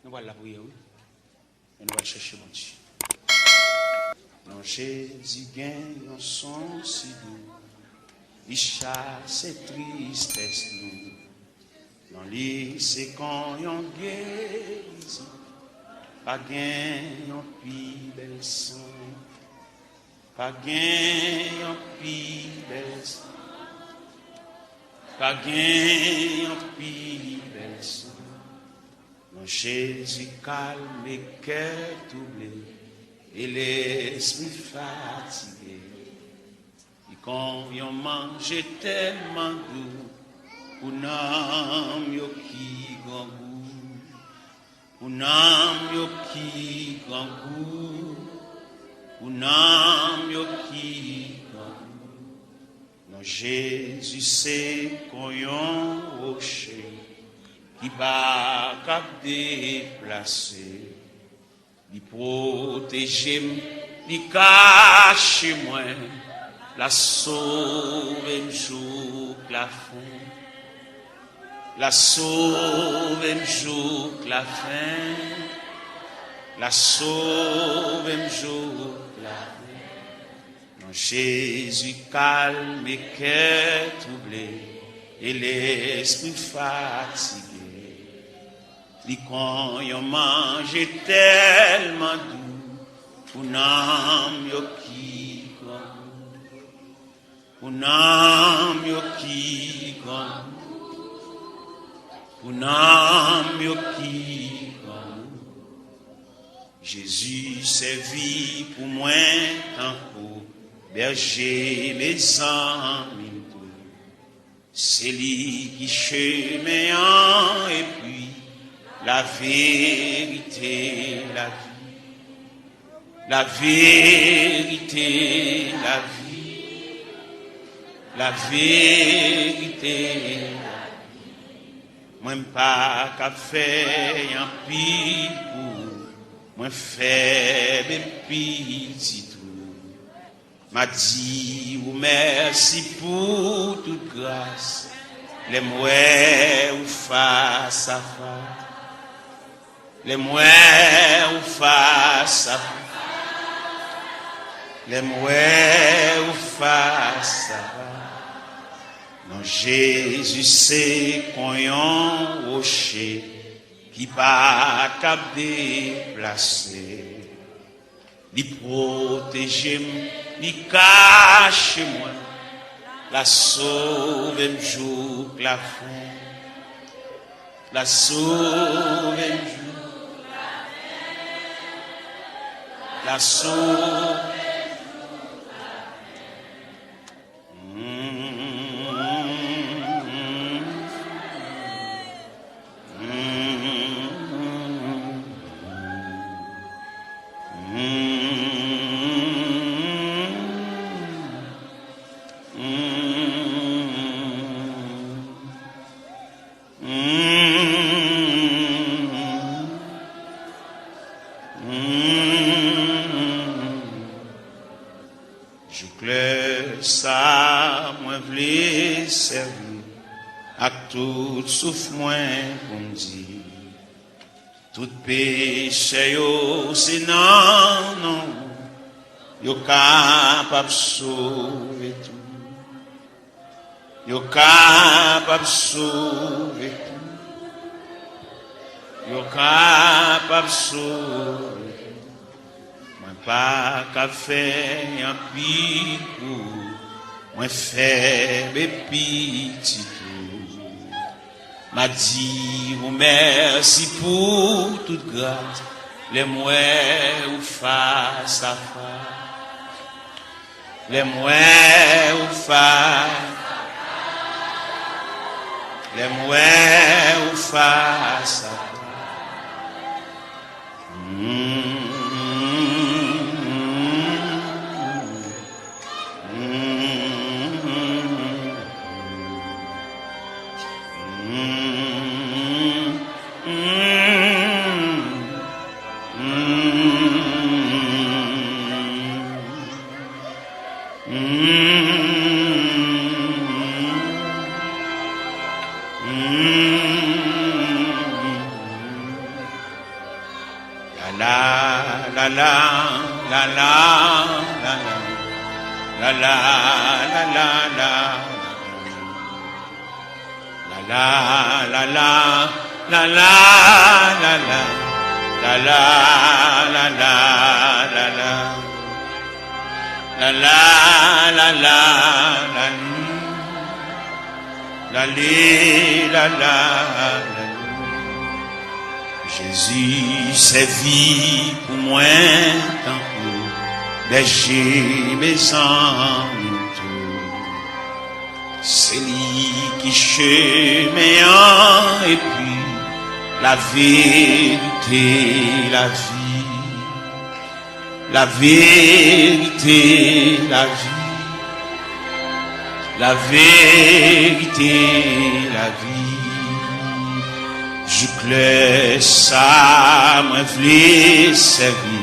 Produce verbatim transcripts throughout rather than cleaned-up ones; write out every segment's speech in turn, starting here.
Nou pral lapriyè, wi. Men nou pral chèche Bondye. Non Jezi gen yon son si dou. Li chase tristès nou. Non li se kon yon gerizi. Pa gen yon pi bèl son. Pa gen yon pi bèl son. Pa gen yon pi bèl son. Non Jezi kalme kè twouble e lespri fatige. Li kon yon manje tèlman dou pou nanm yo ki grangou. Pou nanm yo ki grangou. Pou nanm yo ki grangou. Non Jezi se kon yon woche ki pa kab deplase. Li pwoteje m, li kache mwen, l a sove m jouk lafen. L a sove m jouk lafen. L a sove m jouk lafen. Non Jezi kalme kè twouble e lespri fatige. Li kon yon manje tèlman dou pou nanm yo ki grangou. Pou nanm yo ki grangou. Pou nanm yo ki grangou. Jezi sèvi pou mwen tankou bèje, mezanmi m tou. Se li ki chemen an epi laverite, lavi. Laverite, lavi. Laverite, lavi. Mwen m pa ka fè anpil pou ou. Mwen fèb e pitit ou. M a di ou mèsi pou tout gras. Lè m wè ou fas a fas. Lè m wè ou fas a fas. Lè m wè ou fas a fas. Non Jezi se kon yon woche ki pa kab deplase. Li pwoteje m, li kache mwen, l a sove m jouk lafen. L a sove m jouk lafen. L a sove m jouk lafen. Jouk lè sa a, mwen vle sèvi ak tout souf mwen pou m di, tout peche yo se nan non ou yo kapab sove tou. Yo kapab sove tou. Yo kapab sove tou. Mwen pa ka fè anpil pou ou. Mwen fèb e pitit ou. M a di ou mèsi pou tout gras. Lè m wè ou fas a fas. Lè m wè ou fas. Lè m wè ou fas a fas. La la la la la la la la la la la la la. La la la la la la la la la la la la la la. La la la la la. La li la la la. Jezi sèvi pou mwen tankou bèje mezanmi tou. Se li ki chemen an epi laverite, lavi. Laverite, lavi. Laverite, lavi. Jouk lè sa mwen vle sèvi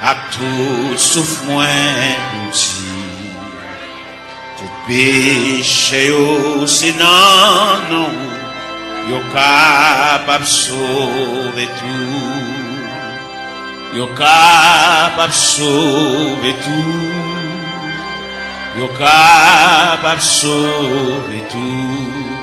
ak tout souf mwen pou di, tout peche yo se nan non ou yo kapab sove tou. Yo kapab sove tou. Yo kapab sove tou.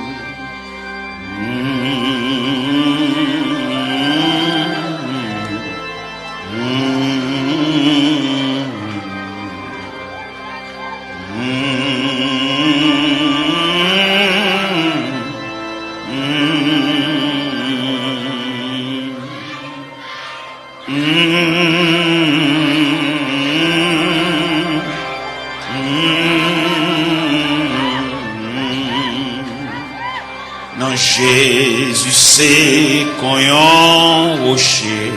Non Jezi se kon yon woche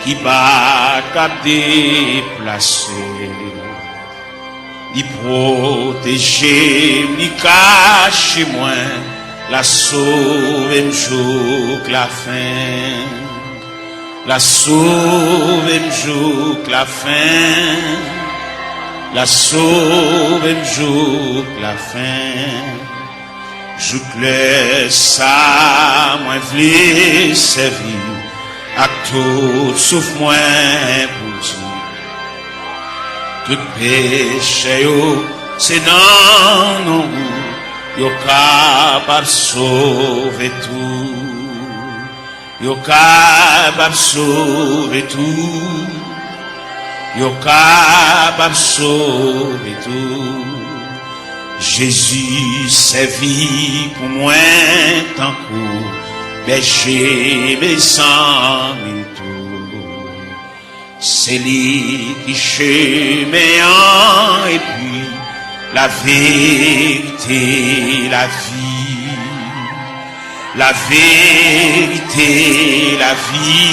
ki pa t kab deplase. Li pwoteje m, li kache mwen, l a sove m jouk lafen. L a sove m jouk lafen. L a sove m jouk lafen. Jouk lè sa mwen vle sèvi ak tout souf mwen pou di, tout peche yo se nan non ou yo kapab sove tou. Yo kapab sove tou. Yo kapab sove tou. Jezi sèvi pou mwen tankou bèje mezanmi tou. Se li ki chemen an epi laverite, lavi. Laverite, lavi.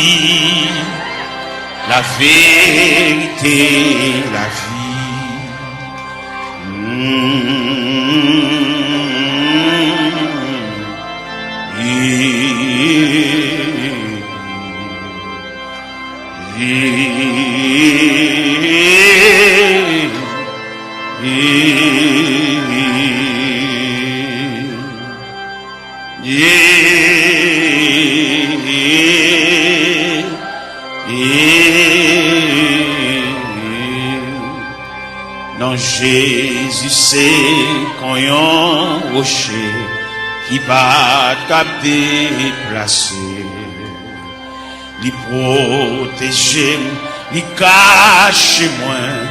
Laverite, lavi. Non Jezi se kon yon woche ki pa t kab deplase. Li pwoteje m, li kache mwen,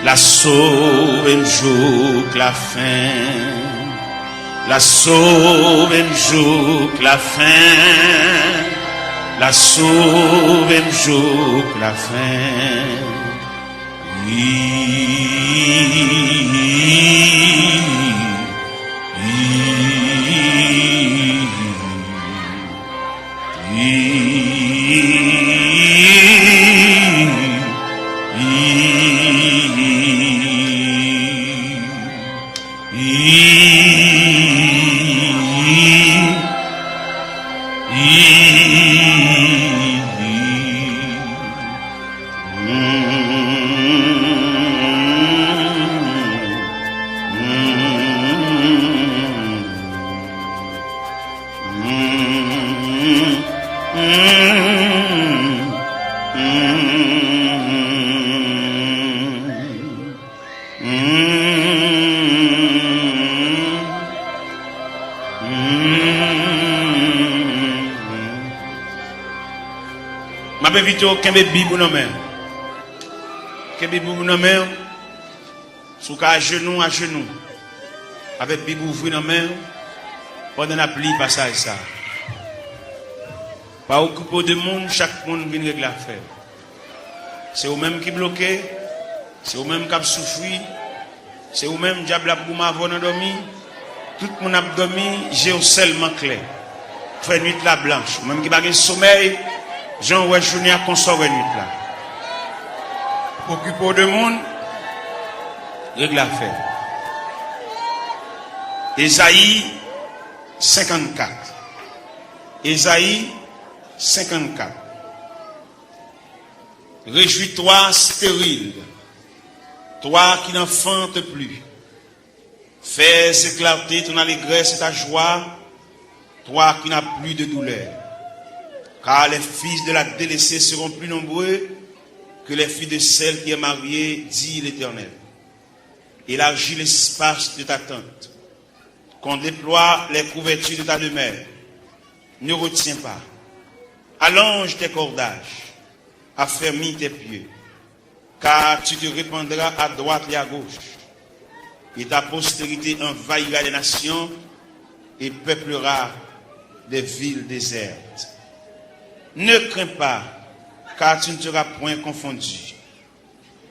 l a sove m jouk lafen. L a sove m jouk lafen. L a sove m jouk lafen. M ap envite w kenbe Bib ou nan men w. Kenbe Bib ou nan men w. Si w ka ajenou, ajenou. Avèk Bib ouvri nan men w, pandan n ap li pasaj sa a. Pa okipe w de moun, chak moun vin regle afè l. Se ou menm ki bloke, se ou menm k ap soufri, se ou menm dyab la ap goumen avè w nan dòmi. Tout moun ap dòmi, je w sèlman klè. Fè nwit la blanch. Ou menm ki pa gen somèy, jan w wè jounen an, konsa w wè nwit la. Okipe w de moun, regle afè. Ezayi senkannkat. Ezayi senkannkat. Réjouis-toi, stérile, toi qui n'enfantes plus. Fais éclater ton allégresse et ta joie, toi qui n'as plus de douleur. Car les fils de la délaissée seront plus nombreux que les fils de celle qui est mariée, dit l'Éternel. Élargis l'espace de ta tente, qu'on déploie les couvertures de ta demeure. Ne retiens pas. Allonge tes cordages, affermis tes pieux, car tu te répandras à droite et à gauche, et ta postérité envahira les nations et peuplera des villes désertes. Ne crains pas, car tu ne seras point confondu.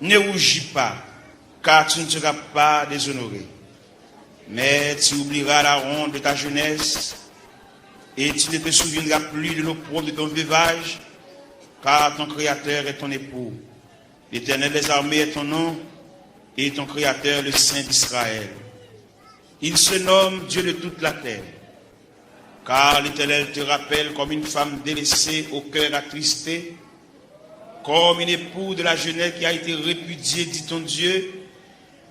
Ne rougis pas, car tu ne seras pas déshonoré. Mais tu oublieras la honte de ta jeunesse, et tu ne te souviendras plus de l'opprobre de ton veuvage, car ton Créateur est ton époux. L'Éternel des armées est ton nom, et ton Créateur le Saint d'Israël. Il se nomme Dieu de toute la terre. Car l'Éternel te rappelle comme une femme délaissée au cœur attristé, comme une épouse de la jeunesse qui a été répudiée, dit ton Dieu.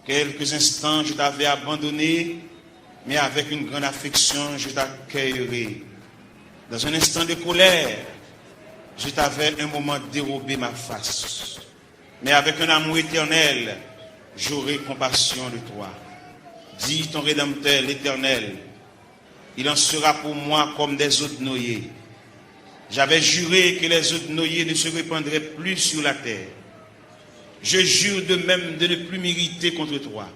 Quelques instants, je t'avais abandonné, mais avec une grande affection, je t'accueillerai. Dans un instant de colère, je t'avais un moment dérobé ma face. Mais avec un amour éternel, j'aurai compassion de toi. Dit ton Rédempteur, l'Éternel, il en sera pour moi comme des eaux de Noé. J'avais juré que les eaux de Noé ne se répandraient plus sur la terre. Je jure de même de ne plus m'irriter contre toi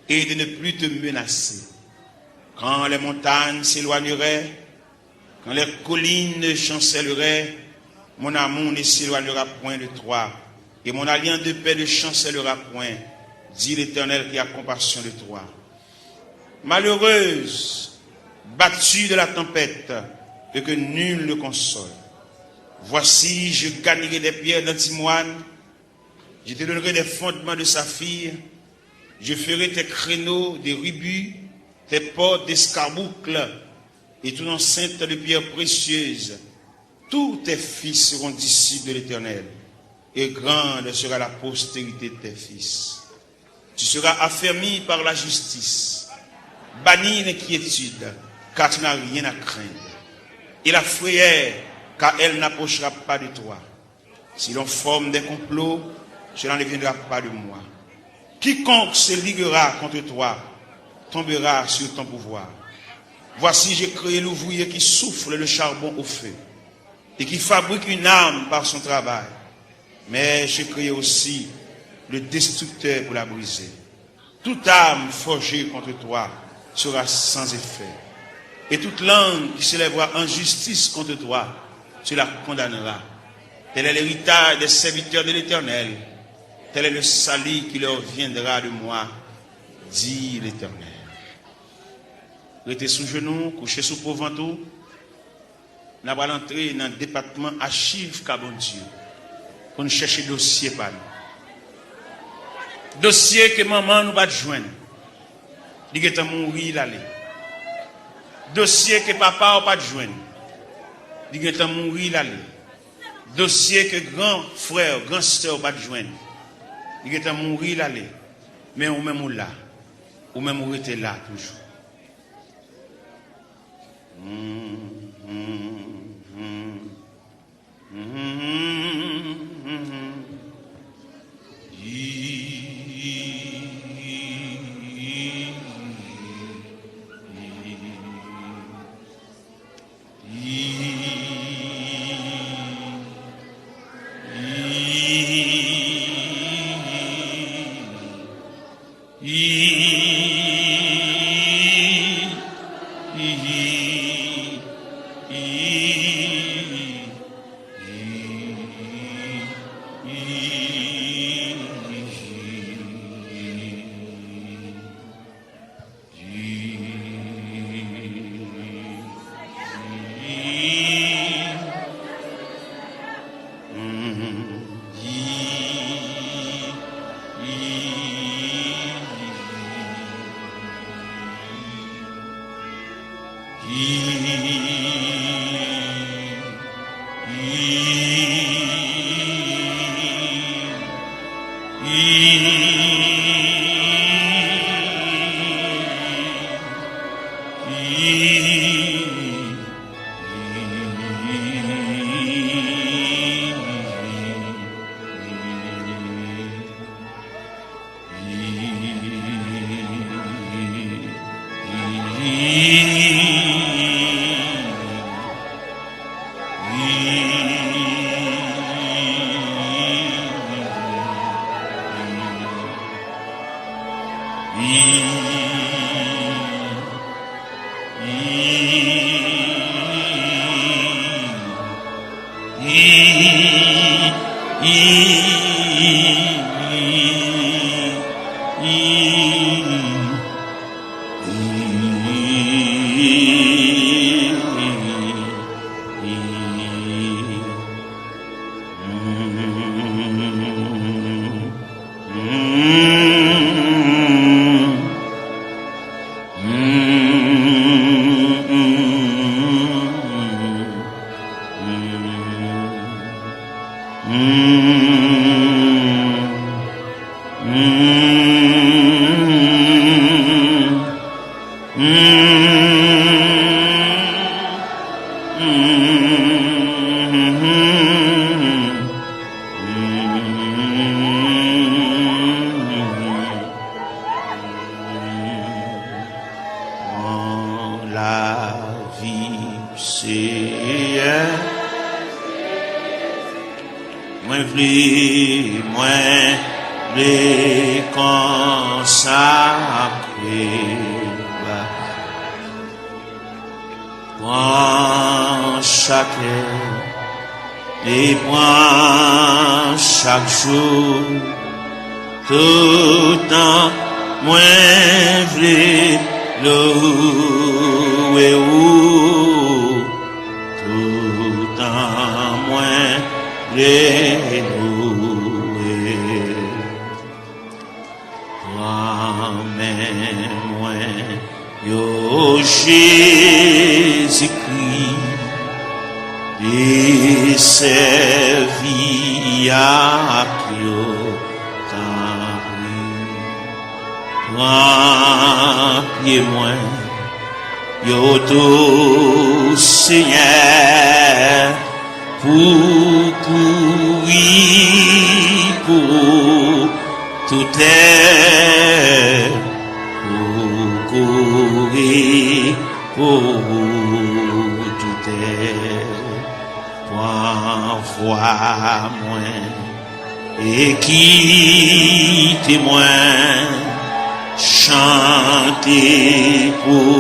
et de ne plus te menacer. Quand les montagnes s'éloigneraient, quand les collines chanceleraient, mon amour ne s'éloignera point de toi, et mon alliance de paix ne chancelera point, dit l'Éternel qui a compassion de toi. Malheureuse, battue de la tempête, et que nul ne console. Voici, je garnirai des pierres d'antimoine, je te donnerai des fondements de saphir, je ferai tes créneaux de rubis, tes portes d'escarboucle, et ton enceinte de pierres précieuses. Tous tes fils seront disciples de l'Éternel, et grande sera la postérité de tes fils. Tu seras affermi par la justice. Bannis l'inquiétude, car tu n'as rien à craindre. Et la frayeur, car elle n'approchera pas de toi. Si l'on forme des complots, cela ne viendra pas de moi. Quiconque se liguera contre toi tombera sur ton pouvoir. Voici, j'ai créé l'ouvrier qui souffle le charbon au feu et qui fabrique une arme par son travail. Mais j'ai créé aussi le destructeur pour la briser. Toute arme forgée contre toi sera sans effet, et toute langue qui s'élèvera en justice contre toi, tu la condamneras. Tel est l'héritage des serviteurs de l'Éternel, tel est le salut qui leur viendra de moi, dit l'Éternel. Rete sou jenou, kouche sou po vant ou. N ap pral antre nan depatman achiv ka Bondye pou n chèche dosye pa nou. Dosye ke manman nou pa t jwenn, li gentan mouri, l ale. Dosye ke papa w pa t jwenn, li gentan mouri, l ale. Dosye ke gran frè w, gran sè w pa t jwenn, li gentan mouri, l ale. Men ou menm ou la, ou menm ou rete la toujou. Pran lavi m, Seyè. Mwen vle, mwen vle konsakre ba. Pran chak lè e pran chak jou, toutan mwen vle louwe ou, toutan mwen vle louwe. Pran men mwen yo, Jezikri, e sèvi ak yo, tanpri. Pran pye mwen yo tou, Senyè, pou kouri pou toutè, pou kouri pou toutè. Pran vwa mwen e kite mwen chante pou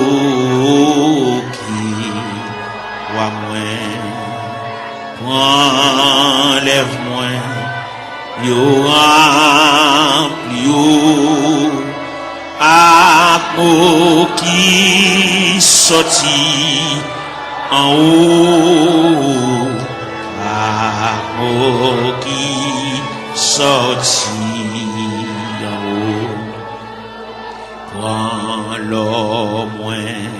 ou ki wa mwen. Pran lèv mwen, yo ranpli yo ak mo ki sòti anwo, ak mo ki sòti anwo. Pran lò mwen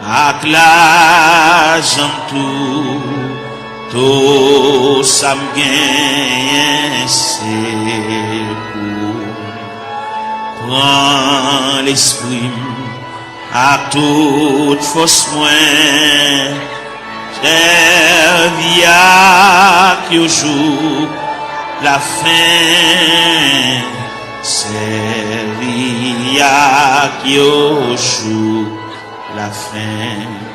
ak lajan m tou, tou sa m genyen se pou ou. Pran lespri m ak tout fòs mwen, sèvi ak yo jouk lafen, sèvi ak yo jouk lafen.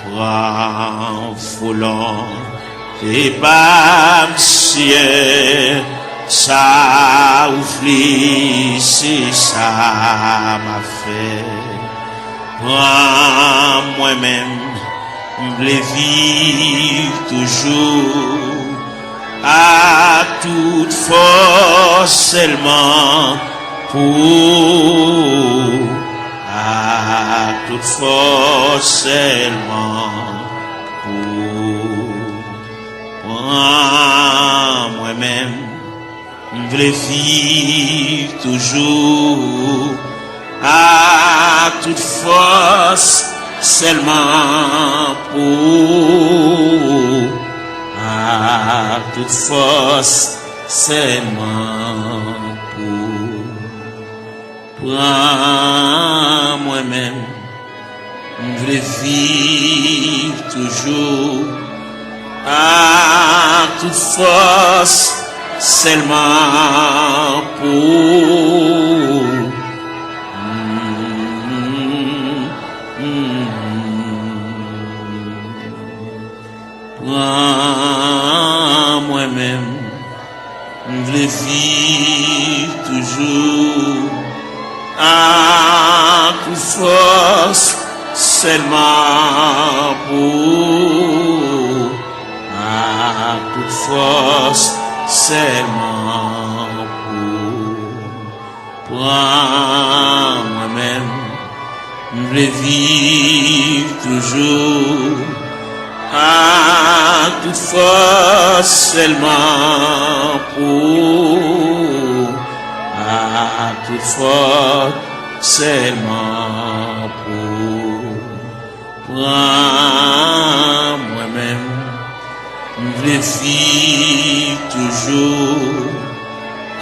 Pran volonte pa m, Seyè, sa ou vle, se sa m ap fè. Pran mwen menm, m vle viv toujou ak tout fòs sèlman pou ou, ak tout fòs sèlman pou ou. Pran Mwen menm, m vle viv toujou ak tout fòs sèlman pou ou, ak tout fòs sèlman pou ou. Pran mwen menm, m vle viv toujou ak tout fòs sèlman pou ou. Pran mwen menm, m vle viv toujou ak tout fòs sèlman pou ou, ak tout fòs sèlman pou ou. Pran mwen menm, m vle viv toujou ak tout fòs sèlman pou ou, ak tout fòs sèlman pou ou. Pran mwen menm, m vle viv toujou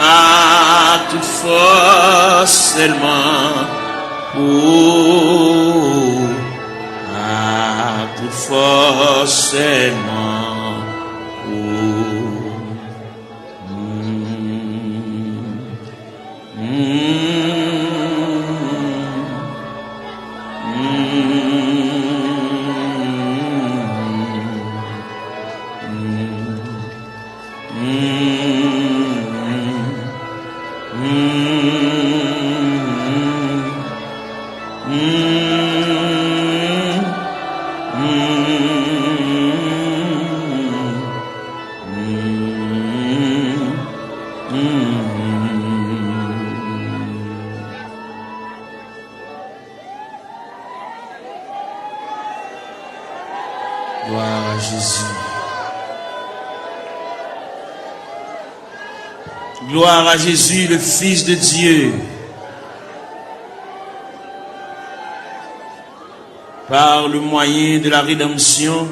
ak tout fòs sèlman pou ou, ak tout fòs sèlman pou ou. Gloire à Jésus. Gloire à Jésus, le Fils de Dieu. Par le moyen de la rédemption,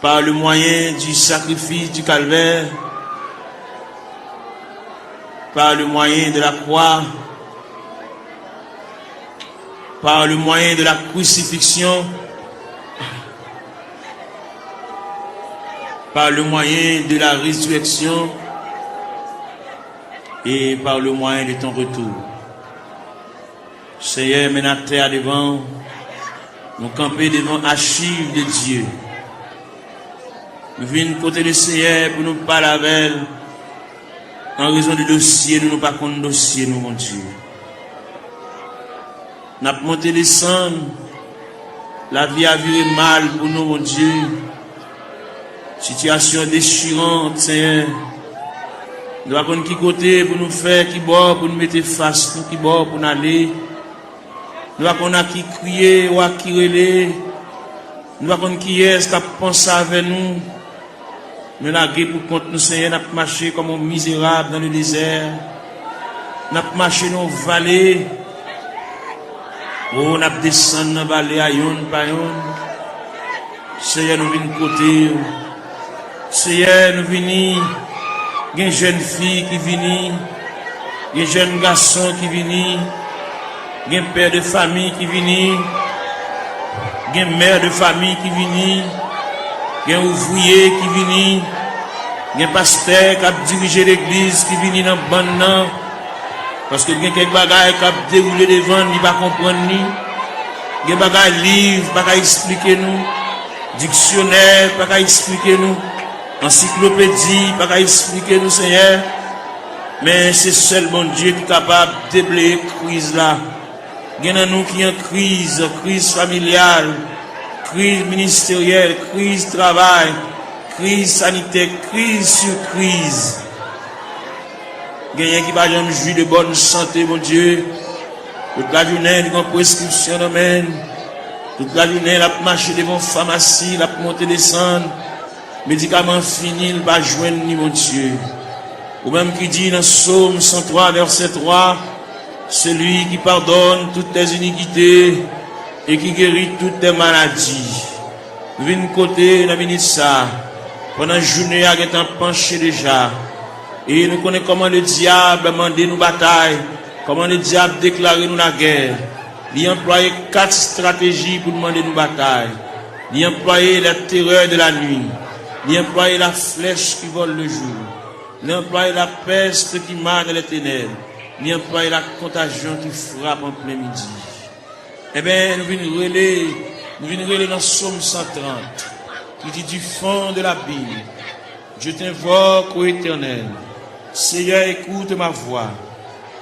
par le moyen du sacrifice du calvaire, par le moyen de la croix, par le moyen de la crucifixion, par le moyen de la résurrection et par le moyen de ton retour. Senyè, men n atè a devan w. Nou kanpe devan achiv de Dye. Nou vin kote Lesenyè pou nou pale avè l. An rezon de dosye nou, nou pa konn dosye nou, Bondye. N ap monte desann. Lavi a vire mal pou nou, Bondye. Sitiyasyon an dechiran, Senyè. Nou pa konn ki kote pou nou fè, ki bò pou nou mete fas nou, ki bò pou n ale. Nou pa konn a ki kriye ou a ki rele. Nou pa konn kiyès k ap panse avè nou. Nou lage pou kont nou, Senyè, n ap mache kòm yon mizerab nan le dezè. N ap mache nan yon vale. O, n ap desann nan vale a yonn pa yonn. Senyè, nou vin kote w. Senyè, nou vini. Gen jèn fi ki vini. Gen jèn gason ki vini. Gen pè de fami ki vini. Gen mè de fami ki vini. Gen ouvriye ki vini. Gen pastè k ap dirije legliz ki vini nan bann nan. Paske gen kèk bagay k ap dewoule devan n, li pa konprann li. Gen bagay liv pa ka esplike nou. Diksyonè pa ka esplike nou. Ansiklopedi pa ka esplike nou, Senyè. Men se sèl Bondye ki kapab debleye kriz la. Gen nan nou ki an kriz, kriz familyal, kriz ministeryèl, kriz travay, kriz sanitè, kriz sou kriz. Genyen ki pa janm jwi de bòn sante, Bondye. Tout lajounen, li gen preskripsyon nan men l. Tout lajounen, l ap mache devan famasi, l ap monte desann. Medikaman fini, l pa jwenn li, Bondye. Ou menm ki di nan Sòm san twa, vèsè twa, celui qui pardonne toutes tes iniquités et qui guérit toutes tes maladies. Nou vin kote nan minit sa, pandan jounen a gentan panche deja, e nou konnen kòman ledyab mande nou batay, kòman ledyab deklare nou lagè. Li anplwaye kat estrateji pou l mande nou batay. Li anplwaye la terreur de la nuit. Li anplwaye la flèch ki vòl le jou. Li anplwaye la peste qui mord dans les ténèbres. Li anplwaye la contagion qui frappe en plein midi. Ebyen, nou vin rele, nou vin rele nan Sòm san trant, ki di, du fond de l'abîme, je t'invoque, ô Éternel. Seigneur, écoute ma voix.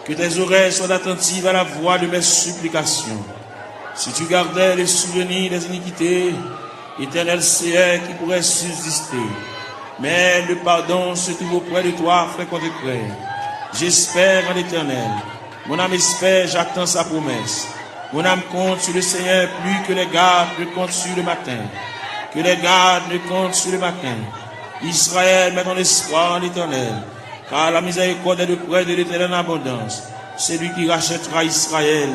Que tes oreilles soient attentives à la voix de mes supplications. Si tu gardais le souvenir des iniquités, Éternel Seigneur, qui pourrait subsister? Mais le pardon se trouve auprès de toi, frère contre frère. J'espère en l'Éternel. Mon âme espère, j'attends sa promesse. Mon âme compte sur le Seigneur plus que les gardes ne comptent sur le matin. Que les gardes ne comptent sur le matin. Israël, mets ton espoir en l'Éternel, car la miséricorde est auprès de l'Éternel en abondance, celui qui rachètera Israël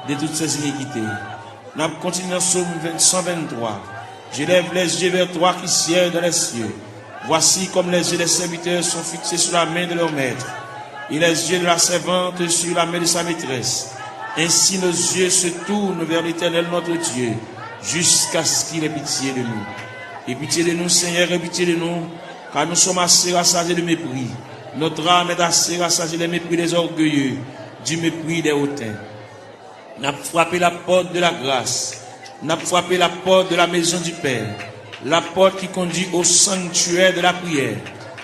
de toutes ses iniquités. N ap kontinye nan Sòm san venntwa. J'élève les yeux vers toi qui sièges dans les cieux. Voici comme les yeux des serviteurs sont fixés sur la main de leur maître, et les yeux de la servante sur la main de sa maîtresse. Ainsi nos yeux se tournent vers l'Éternel notre Dieu, jusqu'à ce qu'il ait pitié de nous. Aie pitié de nous, Seigneur, aie pitié de nous, car nous sommes assez rassasiés de mépris. Notre âme est assez rassasiée des mépris des orgueilleux, du mépris des hautains. N ap frape la pòt de la gras. N ap frape la pòt de la maison du Père. La porte qui conduit au sanctuaire de la prière.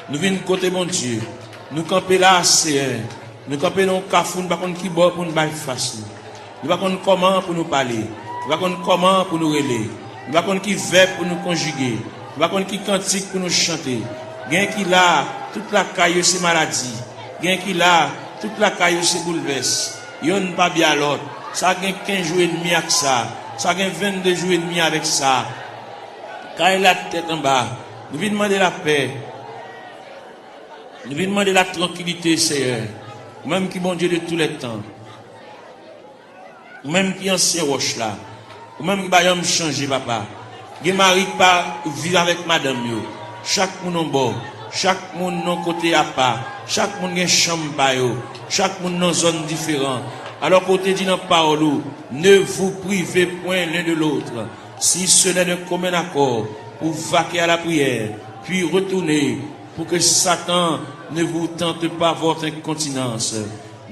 Nou vin kote Bondye. Nou kanpe la, Seyè. Nou kanpe nan yon kafou, nou pa konn ki bò pou nou bay fas nou. Nou pa konn kòman pou nou pale. Nou pa konn kòman pou nou rele. Nou pa konn ki vèb pou nou konjige. Nou pa konn ki kantik pou nou chante. Gen ki la, tout lakay yo se maladi. Gen ki la, tout lakay yo se boulvès. Yonn pa byen a lòt. Sa gen kenz jou edmi ak sa. Sa gen vennde jou edmi avèk sa. Kay la tèt anba. Nou vin mande lapè. Nou vin mande la trankilite, Seyè. Ou menm ki Bondye de tou lè tan. Ou menm ki ansyen wòch la. Ou menm ki pa janm chanje, papa. Gen mari ki pa viv avèk madanm yo. Chak moun yon bò. Chak moun yon kote apa. Chak moun gen chanm pa yo. Chak moun nan zòn diferan. Alò ke w te di nan pawòl ou, ne vous privez point l'un de l'autre, si ce n'est d'un commun accord, pour vaquer à la prière, puis retournez, pour que Satan ne vous tente pas votre incontinence.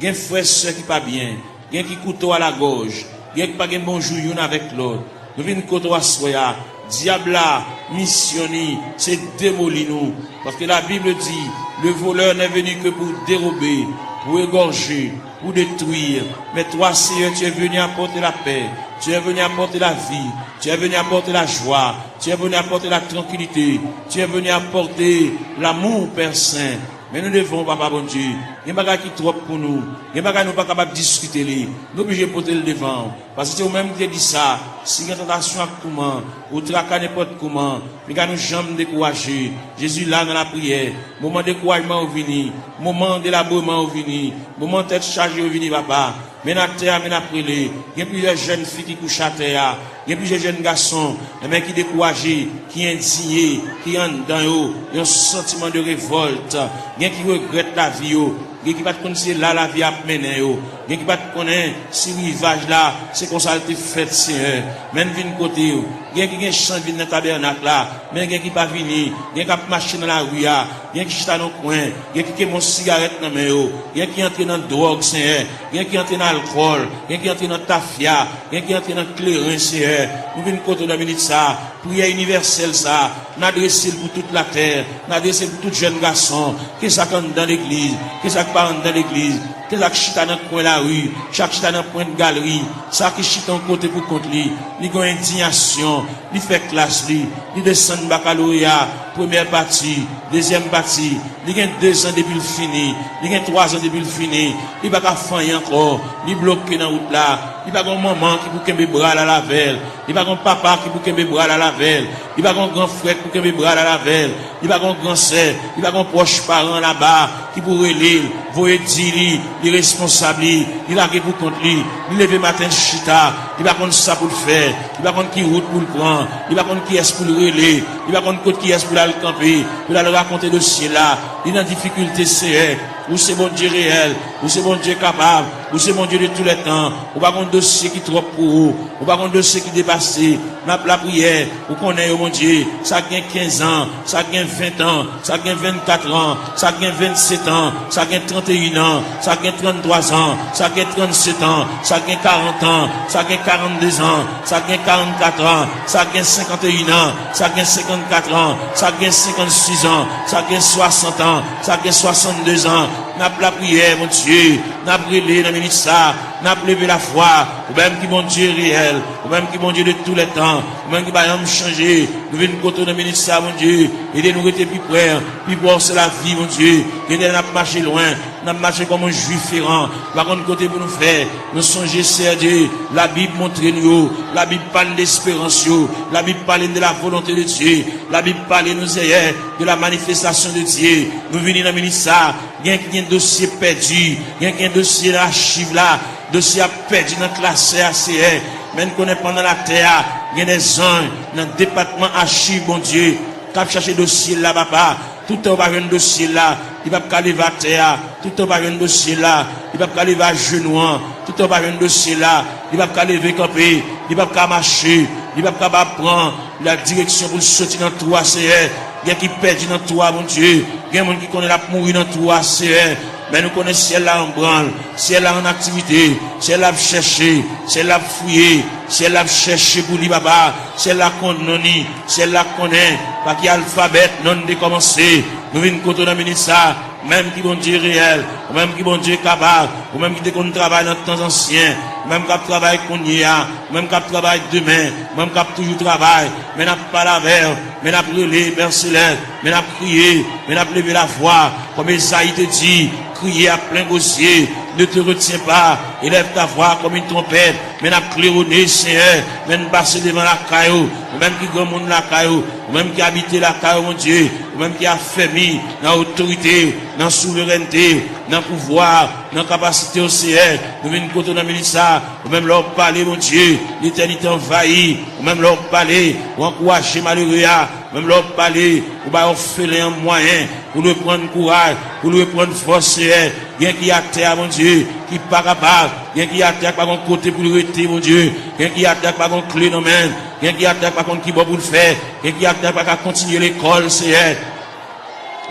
Gen frè, sè ki pa byen, gen ki kouto a lagòj, gen ki pa gen bon jou youn avèk lòt. Nou vin kote w aswè a. Dyab la, misyon li, se demoli nou. Paske la Bible dit, le voleur n'est venu que pour dérober, pour égorger, pour détruire. Mais toi, Seigneur, tu es venu apporter la paix, tu es venu apporter la vie, tu es venu apporter la joie, tu es venu apporter la tranquillité, tu es venu apporter l'amour, Père Saint. Men nou devan w, Papa Bondye. Gen bagay ki twòp pou nou. Gen bagay nou pa kapab diskite li. Nou oblije pote l devan w. Paske se ou menm ki te di sa. Si gen tantasyon ak touman, ou traka nenpòt kouman, piga nou janm dekouraje. Jezi la nan lapriyè. Moman dekourajman yo vini. Moman delabreman yo vini. Moman tèt chaje yo vini, Papa. Men n atè a, men n ap rele. Gen plizyè jèn fi ki kouche atè a. Gen plizyè jèn gason, enben, ki dekouraje, ki endiye, ki anndan yo yon santiman de revòlt. Gen ki regrèt lavi yo. Gen ki pa t konn se la lavi a ap mennen yo. Gen ki pa t konnen si rivaj la, se konsa l te fèt, Seyè. Men n vin kote w. Gen ki gen chans vin nan tabènak la, men gen ki pa vini. Gen k ap mache nan lari a. Gen ki chita nan kwen, gen ki kenbe yon sigarèt nan men yo, gen ki antre nan dwòg, Seyè, gen ki antre nan alkòl, gen ki antre nan tafya, gen ki antre nan kleren, Seyè. Nou vin kote w nan minit sa a, priyè inivèsèl sa a, n adrese l pou tout latè, n adrese l pou tout jèn gason, ke sa k anndan legliz, ke sa k pa anndan legliz, ke sa k chita nan kwen lari, sa k chita nan pwent galri, sa ki chita yon kote pou kont li, li gen yon endiyasyon, li fè klas li, li desann bakaloreya, premyè pati, dezyèm pati, li gen dezan depi l fini, li gen twazan depi l fini, li pa ka fè anyen ankò, li bloke nan wout la, Li pa gen yon manman ki pou kenbe bra l al avè l. Li pa gen yon papa ki pou kenbe bra l al avè l. Li pa gen yon gran frè ki pou kenbe bra l al avè l. Li pa gen yon gran sè. Li pa gen yon pwòch paran laba ki pou rele l, voye di li, li responsab li, li lage pou kont li, li leve maten chita, li pa konn sa pou l fè, li pa konn ki wout pou l pran, li pa konn kiyès pou l rele, li pa konn kot kiyès pou l al kanpe, pou l al rakonte dosye l la. Li nan difikilte, Seyè. Ou se Bondye reyèl, ou se Bondye kapab, ou se Bondye de tou lè tan. Ou pa gon dosye ki twòp pou ou, ou pa gon dosye ki depase. N ap lapriyè, ou konnen yo, Bondye, sa k gen kenz an, sa k gen ven an, sa k gen vennkat an, sa k gen vennset an, sa k gen tranteyin an, sa k gen tranntwa an, sa k gen trannset an, sa k gen karant an, sa k gen karannde an, sa k gen karannkat an, sa k gen senkanteyin an, sa k gen senkannkat an, sa k gen senkannsis an, sa k gen swasant an, sa k gen swasannde an. N ap lapriyè, Bondye, n ap rele nan minit sa, n ap leve lafwa, ou menm ki Bondye reyèl, ou menm ki Bondye de tou lè tan, ou menm ki pa janm chanje. Nou vin kote w nan minit sa, Bondye, ede nou rete pi pre, pi pre w se lavi, Bondye. Gen de lè n ap mache lwen, n ap mache kòm yon jwif eran, nou pa konn kote pou nou fè. Nou sonje, Seyè Dye, Labib montre nou yo, Labib pale n de esperans yo, Labib pale n de la volonte de Dye, Labib pale nou, Seyè, de la manifestasyon de Dye. Nou vini nan minit sa, gen ki gen dosye pèdi, gen ki gen dosye nan achiv la, dosye ap pèdi nan klasè a, Seyè. Men n konnen pandan latè a, gen de zanj nan depatman achiv, Bondye, k ap chache dosye l la, papa. Toutan yo pa jwenn dosye l la, li p ap ka leve atè a. Toutan yo pa jwenn dosye l la, li p ap ka leve ajenou an. Toutan yo pa jwenn dosye l la, li p ap ka leve kanpe, li p ap ka mache, li p ap ka ba pran la direksyon pou l soti nan twou a, Seyè. Gen ki pèdi nan twou a, Bondye. Gen moun ki konnen l ap mouri nan twou a, Seyè. Men nou konnen syèl la an branl, syèl la an aktivite, syèl la ap chèche, syèl la ap fouye, syèl la ap chèche pou li, papa. Syèl la konn non ni, syèl la konnen pa ki alfabè non n te kòmanse. Nou vin kote w nan minit sa, ou menm ki Bondye reyèl, ou menm ki Bondye kapab, ou menm ki te konn travay nan tan ansyen, ou menm k ap travay kounye a, ou menm k ap travay demen, ou menm k ap toujou travay. Men n ap pale avè w, men n ap rele, Pè Selès, men n ap kriye, men n ap leve lavwa, kòm Ezayi te di, crier à plein gosier, ne te retiens pas, élève ta voix comme une trompette. Men n ap klewone, Senyè, men n pase devan lakay ou, ou menm ki granmoun lakay ou, ou menm ki abite lakay ou, Bondye, ou menm ki afèmi nan otorite, nan souverènte, nan pouvwa, nan kapasite w, Senyè. Nou vin kote w nan minit sa, ou menm lè w pale, Bondye, letènite anvayi, ou menm lè w pale, ou ankouraje malere a, menm lè w pale, ou bay òfelen an mwayen pou l reprann kouraj, pou l reprann fòs, Senyè. Gen ki atè a, Bondye, ki pa kapab. Gen ki atè a ki pa gon kote pou l rete, Bondye. Gen ki atè a ki pa gon kle nan men l. Gen ki atè a ki pa konn ki bò pou l fè. Gen ki atè a ki pa ka kontinye lekòl, Senyè.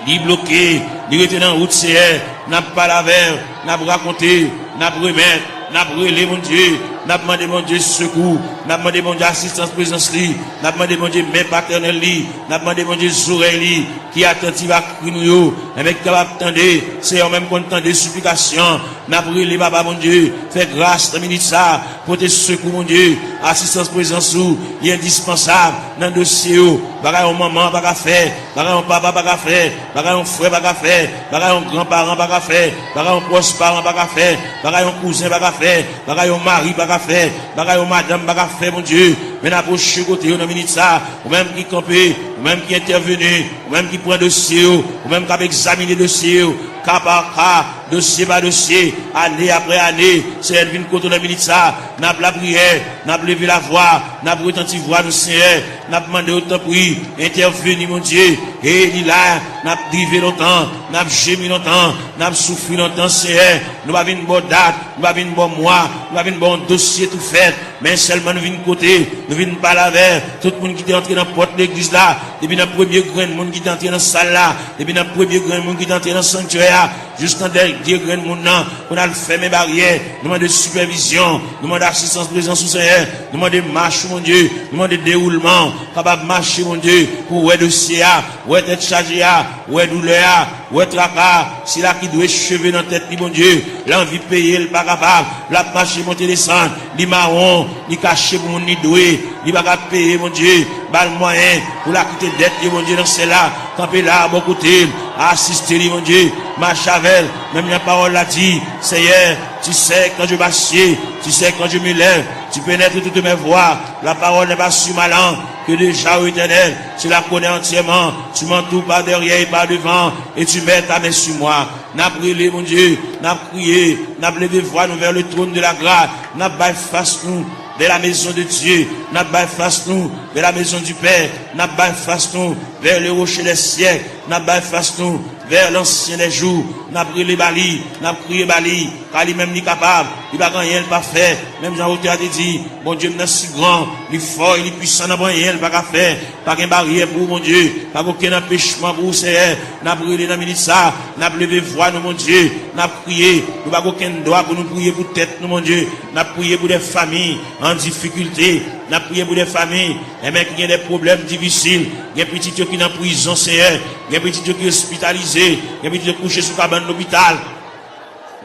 Li bloke, li rete nan wout, Senyè. N ap pale avè w, n ap rakonte, n ap remèt, n ap rele, Bondye. N ap mande, Bondye, sekou. N ap mande, Bondye, asistans prezans li. N ap mande, Bondye, men patènèl li. N ap mande, Bondye, zòrèy li ki atantif a kri nou yo, enben ki kapab tande. Senyè, ou menm konn tande siplikasyon. N ap rele, Papa Bondye, fè gras nan minit sa, pote sekou, Bondye. Asistans prezans ou, li endispansab nan dosye yo. Bagay yon manman pa ka fè, bagay yon papa pa ka fè, bagay yon frè pa ka fè, bagay yon gran paran pa ka fè, bagay yon pwòch paran pa ka fè, bagay yon kouzen pa ka fè, bagay yon mari pa ka fè, bagay yon madanm pa ka fè, Bondye. Men n apwoche kote yo nan minit sa, ou menm ki kanpe, ou menm ki entèveni, ou menm ki pran dosye yo, ou menm k ap egzamine dosye yo, ka pa ka, dosye pa dosye, ane apre ane, Senyè, n vin kote w nan minit sa, n ap lapriyè, n ap leve lavwa, n ap retanti vwa nou, Senyè, n ap mande w, tanpri, entèveni, Bondye. E li la, n ap drive lontan, n ap jemi lontan, n ap soufri lontan, Senyè. Nou pa vin ba w dat, nou pa vin ba w mwa, nou pa vin ba w yon dosye tou fèt, men sèlman nou vin kote, nou vin pale avè tout moun ki te antre nan pòt legliz la, depi nan premye grenn moun ki te antre nan sal la, depi nan premye grenn moun ki te antre nan sanktyè a, jis nan dènye grenn moun nan, pou n al fèmen baryè. Nou mande sipèvizyon, nou mande asistans prezans ou, Senyè, nou mande mach ou, Bondye, nou mande dewoulman ou, kapab mache, Bondye, pou wè dosye a, wè tèt chaje a, wè doulè a, wè traka a, sila ki dwe cheve nan tèt li, Bondye, l anvi peye, l pa kapab, l ap mache monte desann, li mawon, li kache pou moun li dwe, li pa ka peye, Bondye, ba l mwayen pou l akite dèt li, Bondye, nan syèl la, kanpe la, bò kote l, Asiste li, Bondye, mache avè l. Menm jan pawòl la di, Seyè, tu sais quand je m'assieds, tu sais quand je me lève, tu pénètres toutes mes voies. La parole n'est pas sur ma langue, que déjà, ô Éternel, tu la connais entièrement. Tu m'entoures par derrière et par devant, et tu mets ta main sur moi. N ap rele, Bondye, n ap kriye, n ap leve vwa nou vers le trône de la grâce, n ap bay fas nou vers la maison de Dieu, n ap bay fas nou vers la maison du Père, n ap bay fas nou vers le rocher des siècles, n ap bay fas nou vers l'ancien des jours, n ap rele ba li, n ap kriye ba li, ka li menm li kapab, li pa gen anyen li pa fè, menm jan otè a te di, Bondye m nan si gran, li fò e li pwisan, nan pa anyen li pa ka fè, pa gen baryè pou ou, Bondye, pa gen okenn anpechman pou ou, Seyè, n ap rele nan minit sa, n ap leve vwa nou, Bondye, n ap kriye, nou pa gen okenn dwa pou nou priye pou tèt nou, Bondye, n ap priye pou de fanmi an difikilte, n ap priye pou de fanmi, enben, ki gen de pwoblèm difisil, gen pitit yo ki nan prizon, Seyè, gen pitit yo ki ospitalize, gen pitit yo kouche sou kabann lopital.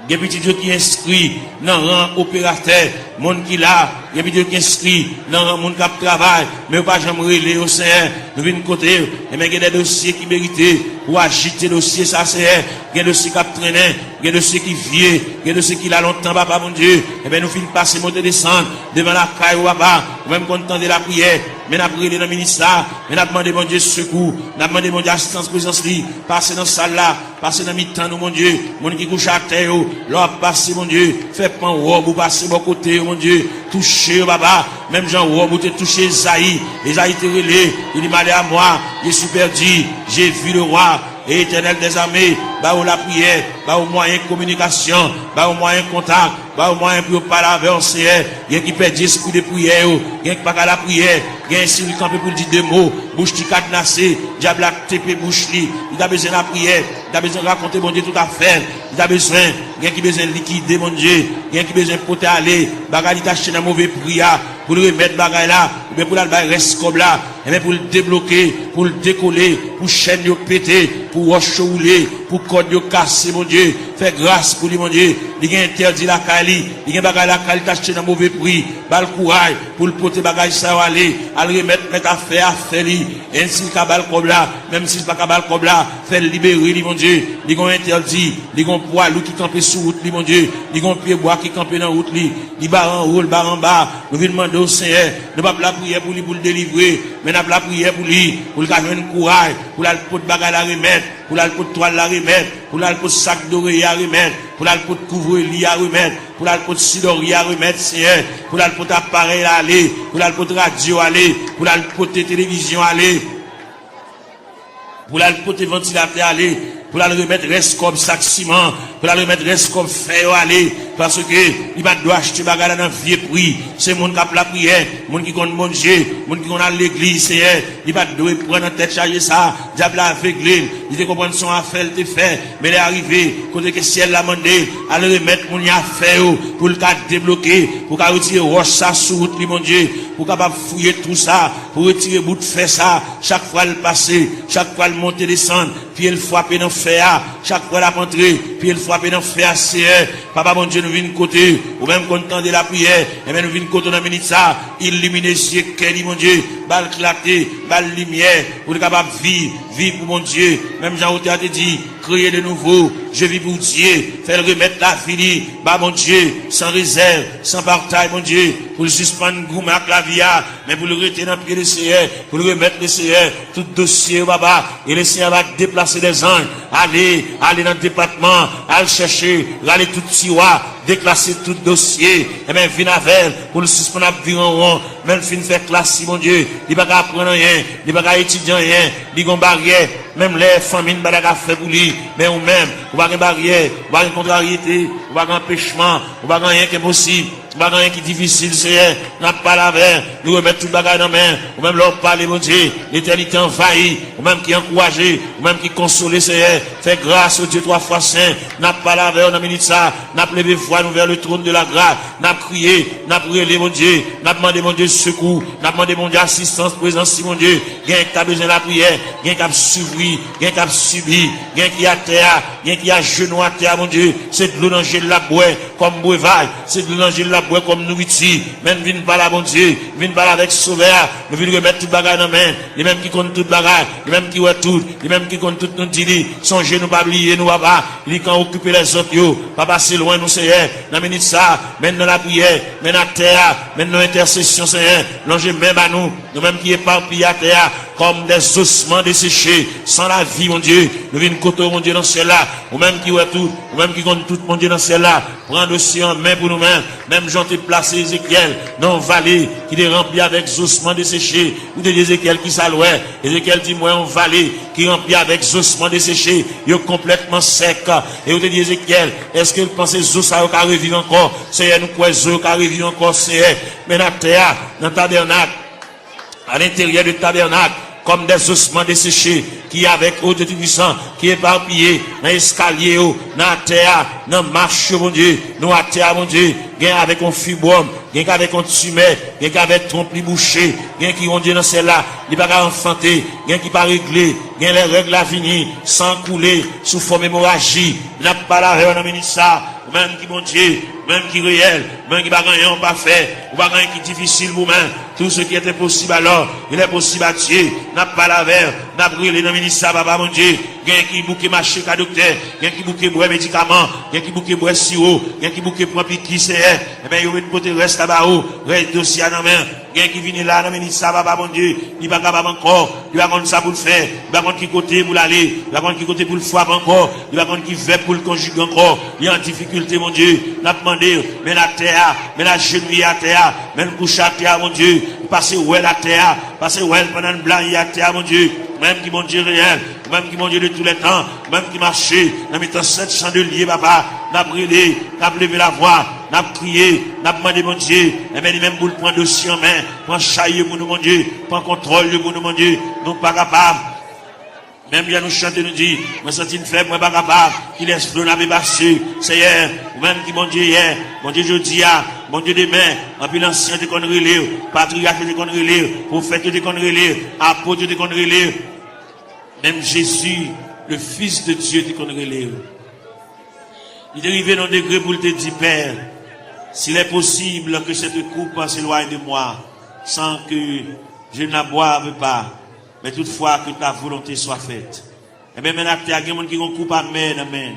Gen pitit yo ki enskri nan ran operatè, moun ki la, gen pitit yo ki enskri nan ran moun k ap travay, men yo pa janm rele yo, Seyè. Nou vin kote w, enben, gen de dosye ki merite pou w ajite dosye sa, Seyè. Gen dosye k ap trennen, gen dosye ki vye, gen dosye ki la lontan, Papa Bondye. Enben, nou fin pase monte desann devan lakay ou, Papa. Ou menm konn tande lapriyè, men n ap rele nan minit sa, men n ap mande Bondye sekou, n ap mande Bondye asistans, prezans li, pase nan sal la, pase nan mitan nou, Bondye. Moun ki kouche atè yo, lè w ap pase, Bondye, fè pan wòb ou pase bò kote yo, Bondye. Touche yo, Papa, menm jan wòb ou te touche Ezayi. Ezayi te rele, li di, Malheur à moi, je suis perdu, j'ai vu le roi, Etènèl dèzame, ba yo lapriyè, ba yo mwayen kominikasyon, ba yo mwayen kontak, ba yo mwayen pou yo pale avè w, Seyè. Gen ki pèdi espri de priyè yo, gen ki pa ka lapriyè, gen si li kanpe pou l di de mo, bouch li kadnase, dyab la tepe bouch li. Li ta bezwen lapriyè, li ta bezwen rakonte Bondye tout afè l, li ta bezwen, gen ki bezwen likide Bondye, gen ki bezwen pote ale bagay li t achte nan move pri a, pou l remèt bagay la, oubyen pou l al bay rès kòb la, enben pou l debloke, pou l dekole, pou chèn yo pete, pou wòch yo woule, pou kòd yo kase, Bondye. Fè gras pou li, Bondye. Li gen entèdi lakay li, li gen bagay lakay li t achte nan move pri. Ba l kouraj pou l pote bagay sa yo ale, al remèt mèt afè a afè li. Enn si l ka ba l kòb la, menm si l pa ka ba l kòb la, fè l libere li, Bondye. Li gen yon entèdi, li gen yon pwa lou ki kanpe sou wout li, Bondye. Li gen yon pyebwa ki kanpe nan wout li. Li bare anwo, li bare anba. Nou vin mande w, Seyè. Nou p ap lapriyè pou li, pou l delivre, men n ap lapriyè pou li, pou l ka jwenn kouraj, pou l al pot bagay la remèt, pou l al pot twal la remèt, pou l al pot sak doreye a remèt, pou l al pot kouvre li a remèt, pou l al pot sidòri a remèt, Seyè, pou l al pot aparèy la ale, pou l al pot radyo ale, pou l al pote televizyon ale. Pou l al pote vantilatè ale, pou l al remèt rès kòb sak siman, pou l al remèt rès kòb fè yo ale, paske li pa t dwe achte bagay la nan vye pri. Se moun k ap lapriyè, moun ki konn Bondye, moun ki konn al legliz, Seyè, li pa t dwe pran nan tèt chaje sa. Dyab la avegle l, li te konprann se yon afè l te fè, men lè a rive, kote ke syèl la mande l, al remèt moun yo afè yo, pou l ka debloke, pou l ka retire wòch sa sou wout li, Bondye, pou w kapab fouye twou sa, pou retire bout fè sa, chak fwa l pase, chak fwa l monte desann, pye l frape nan fè a, chak fwa l ap antre, pye l frape nan fè a, Seyè. Papa Bondye, nou vin kote w, ou menm konn tande lapriyè, enben nou vin kote w nan minit sa, ilimine zye kè li, Bondye, ba l klate, ba l limyè, pou l kapab viv, viv pou Bondye, menm jan otè a te di, créer de nouveau, je vis pour Dieu, fè l remèt lavi li ba Bondye, san rezèv, san patay, Bondye, pou l sispann goumen ak lavi a, men pou l rete nan pye Leseyè, pou l remèt Leseyè tout dosye yo, Papa. E Leseyè va deplase dèzanj, ale, ale nan depatman, al chèche, rale tout tiwa, deklase tout dosye, enben vin avè l, pou l sispann ap vire an won, men l fin fè klasi, Bondye, li pa ka aprann anyen, li pa ka etidye anyen, li gon baryè, menm lè fanmi n pa ta ka fè pou li, men ou menm, ou pa gen baryè, ou pa gen kontraryete, ou pa gen anpechman, ou pa gen anyen ki enposib. Ou pa gen anyen ki difisil, Seyè. N ap pale avè w. Nou remèt tout bagay nan men w. Ou menm lè w pale, Bondye, letènite anvayi. Ou menm ki ankouraje, ou menm ki konsole, Seyè. Fè gras, o Dye twa fwa sen. N ap pale avè w nan minit sa. N ap leve vwa nou vè le trône de la grâce. N ap kriye, n ap rele, Bondye. N ap mande, Bondye, sekou. N ap mande, Bondye, asistans, prezans li, Bondye. Gen k ta bezwen lapriyè, gen k ap soufri, gen k ap sibi, gen ki atè a, gen ki ajenou atè a, Bondye. Se dlo nan je l l ap bwè kòm brevaj. Se dlo nan je l l ap bwè kòm nouriti, men n vin pale a Bondye, n vin pale avèk Sovè a, nou vin remèt tout bagay nan men, li menm ki konn tout bagay, li menm ki wè tout, li menm ki konn tout, nou di li, sonje nou, pa bliye nou, papa, li k an okipe lèzòt yo, pa pase lwen nou, Senyè, nan minit sa, men n nan lapriyè, men n atè a, men n nan entèsesyon, Senyè, lonje men ba nou, nou menm ki epapiye atè a, kòm dè zosman deseche, san lavi, Bondye, nou vin kote w, Bondye, nan syèl la, ou menm ki wè tout, ou menm ki konn tout, Bondye, nan syèl la, pran dosye an men pou nou menm, menm jan w te plase Ezekyèl nan yon vale ki te ranpli avèk zosman deseche. Ou te di Ezekyèl ki sa l wè? Ezekyèl di, m wè yon vale ki ranpli avèk zosman deseche, yo konplètman sèk. E ou te di Ezekyèl, èske w panse zo sa yo ka reviv ankò? Senyè, nou kwè zo yo ka reviv ankò, Senyè. Men atè a, nan tabènak, à l'intérieur de tabènak, kòm dè zosman deseche, ki avèk, o Dye Toupisan, ki epapiye nan eskalye yo, nan atè a, nan mach yo, Bondye, nou atè a, Bondye, gen avèk yon fibwòm, gen ki avèk yon timè, gen ki avèk twonp li bouche, gen ki, Bondye, nan syèl la, li pa ka anfante, gen ki pa regle, gen lè règ la vini, san koule, sou fòm emoraji, n ap pale avè w nan minit sa, ou menm ki Bondye, ou menm ki reyèl, ou menm ki pa gen anyen ou pa fè, ou pa gen anyen ki difisil pou men. Tout ce qui est impossible alors, il est possible à Dieu. N ap pale avè w, n ap rele nan minit sa, papa Bondye. Gen ki bouke mache ka doktè, gen ki bouke bwè medikaman, gen ki bouke bwè siwo, gen ki bouke pran piki, Senyè. Ebyen, yo met pote rès la ba ou, rès dosye a nan men. Gen ki vini la nan minit sa, papa Bondye, li pa kapab ankò, li pa konn sa pou l fè, li pa konn ki kote pou l ale, li pa konn ki kote pou l frape ankò, li pa konn ki vèb pou l konjige ankò, li an difikilte, Bondye. N ap mande w, men l atè a, men l ajenouye atè a, men l kouche atè a, Bondye, pase wè l atè a, pase wè l pandan l blayi atè a, Bondye, ou menm ki Bondye reyèl, ou menm ki Bondye de tou lè tan, ou menm ki mache nan mitan sèt chan de lye, papa, n ap rele, n ap leve lavwa, n ap kriye, n ap mande Bondye, enben li menm pou l pran dosye an men, pran chay yo pou nou, Bondye, pran kontwòl yo pou nou, Bondye, nou pa kapab. Menm jan nou chante, nou di, mwen santi m fèb, mwen pa kapab, kilès dlo n ape pase, Senyè, ou menm ki Bondye yè, Bondye jodi a, Bondye demen, anpil ansyen te konn rele w, patriyach yo te konn rele w, pwofèt yo te konn rele w, apot yo te konn rele w, menm Jezi, le Fils de Dieu, te konn rele w. Li te rive nan degre pou l te di, Père, s'il est possible que cette coupe s'éloigne de moi, sans que je ne la boive pas, mais toutefois que ta volonté soit faite. Ebyen, men atè a, gen moun ki gen yon koup amè nan men.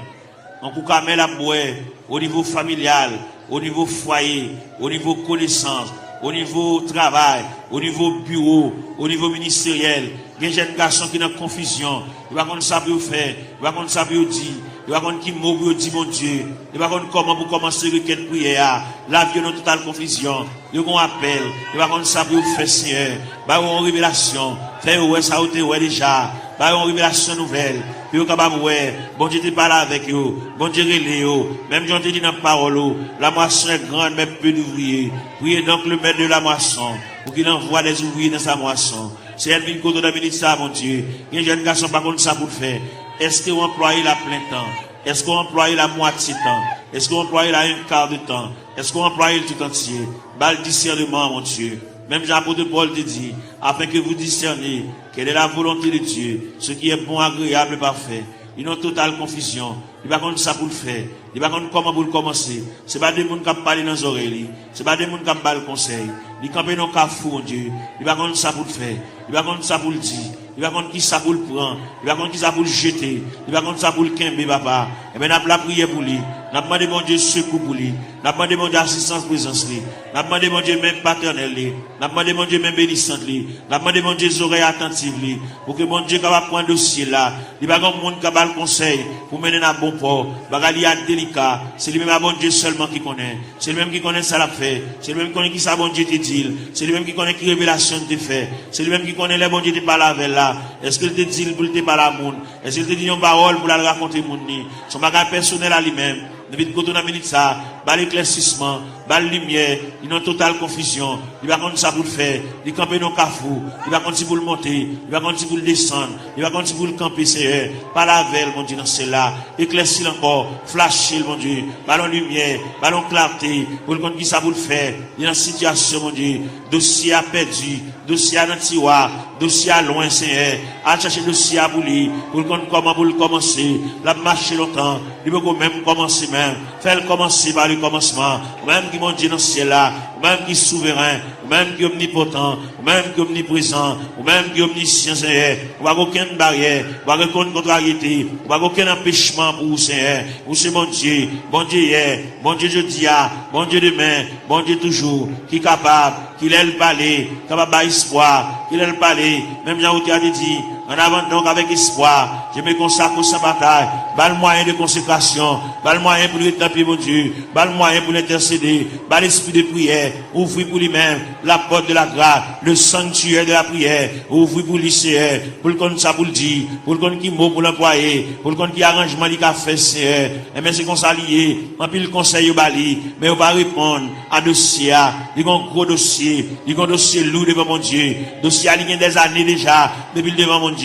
Yon koup amè l ap bwè, o nivo familyal, o nivo fwaye, o nivo konesans, o nivo travay, o nivo biwo, o nivo ministeryèl. Gen jèn gason ki nan konfizyon, yo pa konn sa pou yo fè, yo pa konn sa pou yo di, yo pa konn ki mo pou yo di Bondye, yo pa konn kòman pou kòmanse rekèt priyè a. Lavi yo nan total konfizyon, yo gen yon apèl, yo pa konn sa pou yo fè, Senyè. Ba yo yon revelasyon, fè yo wè sa yo te wè deja, ba yo yon revelasyon nouvèl, pou yo kapab wè, Bondye te pale avèk yo, Bondye rele yo, menm jan w te di nan pawòl ou, la moisson est grande, mais peu d'ouvriers. Priez donc le maître de la moisson, pour qu'il envoie des ouvriers dans sa moisson. Senyè, n vin kote w nan minit sa a, Bondye. Gen jèn gason pa konn sa pou l fè. Èske w anplwaye l a plen tan? Èske w anplwaye l a mwatye tan? Èske w anplwaye l a en ka de tan? Èske w anplwaye l tout antye? Ba l disèneman, Bondye. Menm jan apot Pòl te di, afin que vous discerniez quelle est la volonté de Dieu, ce qui est bon, agréable et parfait. Li nan total konfizyon. Li pa konn sa pou l fè. Li pa konn kòman pou l kòmanse. Se pa de moun k ap pale nan zòrèy li. Se pa de moun k ap ba l konsèy. Li kanpe nan kafou, Bondye. Li pa konn sa pou l fè. Li pa konn sa pou l di. Li pa konn ki sa pou l pran. Li pa konn ki sa pou l jete. Li pa konn sa pou l kenbe, papa. Ebyen, n ap lapriyè pou li. N ap mande Bondye sekou pou li. N ap mande Bondye asistans prezans li. N ap mande Bondye men patènèl li. N ap mande Bondye men benisant li. N ap mande Bondye zòrèy atantif li. Pou ke Bondye kapab pran dosye la. Li pa gen moun k ap ba l konsèy pou mennen n a bon pò. Bagay li a delika. Se li menm a Bondye sèlman ki konnen. Se li menm ki konnen sa l ap fè. Se li menm ki konnen ki sa Bondye te di l. Se li menm ki konnen ki revelasyon l te fè. Se li menm ki konnen lè Bondye te pale avè l la. Èske l te di l pou l te pale a moun? Èske l te di yon pawòl pou l al rakonte moun ni? Se yon bagay pèsonèl a li menm. Nou vin kote w nan minit sa a. Ba l eklèsisman. Ba l limyè. Li nan total konfizyon. Li pa konn sa pou l fè. Li kanpe nan kafou. Li pa konn si pou l monte. Li pa konn si pou l desann. Li pa konn si pou l kanpe, Senyè. Pale avè l, Bondye nan syèl la. Eklèsi l ankò. Flache l, Bondye. Ba l yon limyè. Ba l yon klate. Pou l konn ki sa pou l fè. Li nan sitiyasyon, Bondye. Dosye a pèdi. Dosye a nan tiwa. Dosye a lwen, Senyè. Al chache dosye a pou li. Pou l konn kòman pou l kòmanse. L ap mache lontan. Li poko menm kòmanse menm. Fè l kòmanse pa li. kòmansman, ou menm ki Bondye nan syèl la, ou menm ki souveren, ou menm ki omnipotan, ou menm ki omniprezan, ou menm ki omnisyan, Senyè. Ou pa gen okenn baryè, ou pa gen okenn kontraryete, ou pa gen okenn anpechman pou ou, Senyè. Ou se Bondye, Bondye yè, Bondye jodi a, Bondye demen, Bondye toujou, ki kapab, ki lè l pale, kapab bay espwa, ki lè l pale, menm jan otè a te di, en avant donc avec espoir, je me consacre au saint bataille, ba l mwayen de konsekrasyon, ba l mwayen pou l ret nan pye Bondye, ba l mwayen pou l entèsede, ba l espri de priyè, ouvri pou li menm, la porte de la grâce, le sanctuaire de la prière, ouvri pou li, Seyè, pou l konn sa pou l di, pou l konn ki mo pou l anplwaye, pou l konn ki aranjman li ka fè, Seyè. Enben, se konsa li ye. Anpil konsèy yo ba li, men yo pa reponn a dosye a. Li gen yon gwo dosye, li gen yon dosye lou devan Bondye. Dosye a, li gen dèzane deja depi l devan Bondye.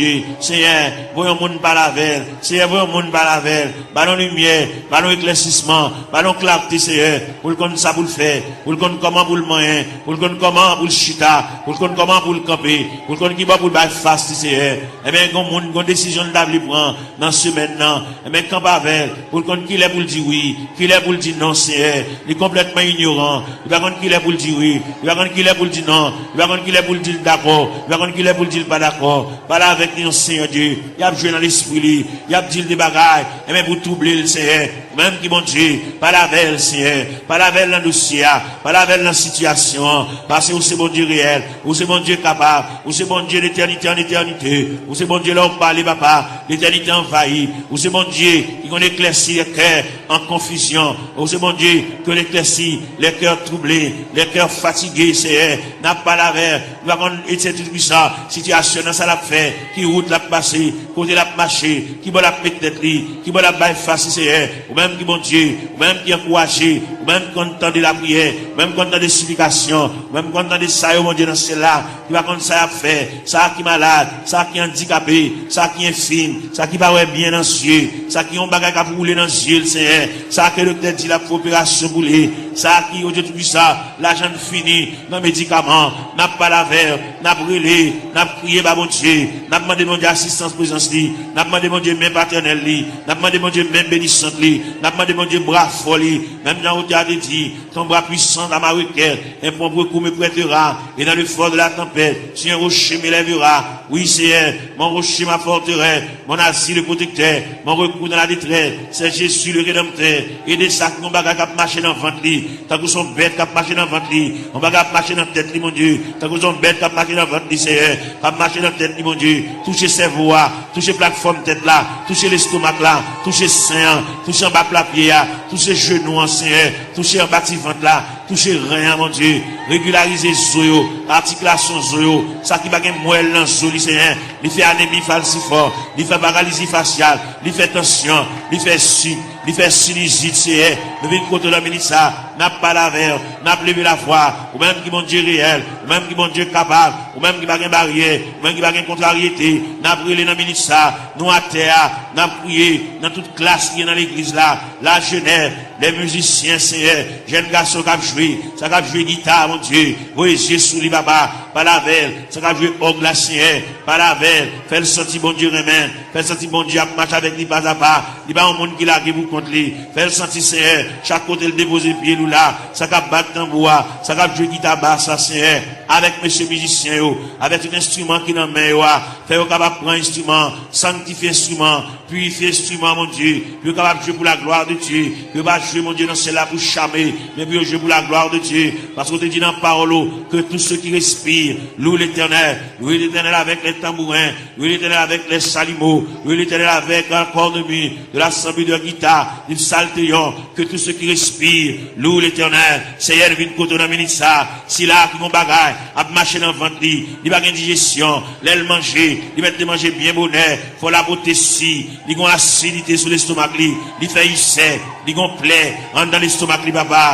Seyè, voye yon moun pale avè l. Seyè, voye yon moun pale avè l. Ba l yon limyè, ba l yon eklèsisman, ba l yon klarte, Seyè, pou l konn sa pou l fè, pou l konn kòman pou l manyen, pou l konn kòman pou l chita, pou l konn kòman pou l kanpe, pou l konn ki bò pou l bay fas li, Seyè. Enben, gen yon moun, gen yon desizyon l ta vle pran nan semèn nan. Enben, kanpe avè l, pou l konn kilè pou l di wi, kilè pou l di non, Seyè. Li konplètman inyoran. Li pa konn kilè pou l di wi, li pa konn kilè pou l di non, li pa konn kilè pou l di l dakò, li pa konn kilè pou l di l pa dakò. Pale avèk li non, Seyè Dye. Y ap jwe nan lespri li, y ap di l de bagay, enben pou twouble l, Seyè. Ou menm ki Bondye, pale avè l, Seyè. Pale avè l nan dosye a, pale avè l nan sitiyasyon an. Paske ou se Bondye reyèl, ou se Bondye kapab, ou se Bondye de etènite an etènite. Ou se Bondye lè w pale, papa, letènite anvayi. Ou se Bondye ki konn eklèsi lè kè an konfizyon. Ou se Bondye ki konn eklèsi lè kè twouble, lè kè fatige, Seyè. N ap pale avè l. Nou pa konn, Etènèl Toupisan, sitiyasyon nan sa l ap fè, ki wout l ap pase, kote l ap mache, ki bò l ap met tèt li, ki bò l ap bay fas li, Seyè. Ou menm ki Bondye, ou menm ki ankouraje, ou menm ki konn tande lapriyè, ou menm ki konn tande siplikasyon, ou menm ki konn tande sa yo, Bondye nan syèl la, ki pa konn sa y ap fè, sa ki malad, sa ki andikape, sa ki enfim, sa ki pa wè byen nan zye, sa ki yon bagay k ap woule nan zye l, Seyè, sa ke doktè di l ap fè operasyon pou li, sa ki, Bondye Toupisan, lajan l fini, nan medikaman, n ap pale avè l, n ap rele, n ap kriye ba Bondye, n ap mande Bondye asistans prezans li, n ap mande Bondye men patènèl li, n ap mande Bondye men benisant li, n ap mande Bondye bra fò li, menm jan otè a te di, ton bras puissant amarre quel, un pauvre coup me prêtera, et dans le fort de la tempête, sur un rocher m'élèvera. Oui, Seyè, mon rocher, ma forteresse, mon asile, le protecteur, mon recours dans la détresse, c'est Jésus le Rédempteur. Ede sa ki gon bagay k ap mache nan vant li, tankou se yon bèt k ap mache nan vant li, yon bagay ap mache nan tèt li, Bondye, tankou se yon bèt k ap mache nan vant li, Seyè, k ap mache nan tèt li, Bondye. Touche sèvo a, touche platfòm tèt la, touche lestomak la, touche sen an, touche anba pla pye a, touche jenou an, Seyè, touche anba ti vant la, touche ren an, Bondye. Regilarize zo yo, atikilasyon zo yo, sa ki pa gen mwèl nan zo li, Seyè. Li fè anemi falsifòm, li fè paralizi fasyal, li fè tansyon, li fè sik, li fè sinizit, Seyè. Nou vin kote w nan minit sa, n ap pale avè w, n ap leve lavwa. Ou menm ki Bondye reyèl, ou menm ki Bondye kapab, ou menm ki pa gen baryè, ou menm ki pa gen kontraryete, n ap rele nan minit sa. Nou atè a, n ap kriye nan tout klas ki gen nan legliz la, lajenès, lè mizisyen, Seyè, jèn gason k ap jwe, sa k ap jwe gita, Bondye, voye zye sou li, papa, pale avè l, sa k ap jwe òg la, Seyè, pale avè l, fè l santi Bondye renmen l, fè l santi Bondye ap mache avèk li pazapa, li pa yon moun ki lage pou kont li, fè l santi, Seyè, chak kote l depoze pye l ou la, sa k ap bat tanbou a, sa k ap jwe gita bas la, Seyè, avèk mesye mizisyen yo, avèk tout enstriman ki nan men yo a, fè yo kapab pran enstriman, sanktifye enstriman, pirifye enstriman, Bondye, pou yo kapab jwe pou la gloire de Dieu, pou yo pa jwe, Bondye, nan syèl la pou chame, men pou yo jwe pou la gloire de Dieu, paske w te di nan pawòl ou, que tout ce qui respire loue l'Éternel, louez l'Éternel avec les tambourins, louez l'Éternel avec les chalumeaux, louez l'Éternel avec la cornemuse, de la sanbri, de la gita, du psaltéon, que tout ce qui respire loue l'Éternel. Seyè, nou vin kote w nan minit sa, sila ki gon bagay ap mache nan vant li, li pa gen dijesyon, lè l manje, li mèt li manje byen bonè, fò l ap pote si, li gon asidite sou lestomak li, li fè isè, li gon plè anndan lestomak li, papa.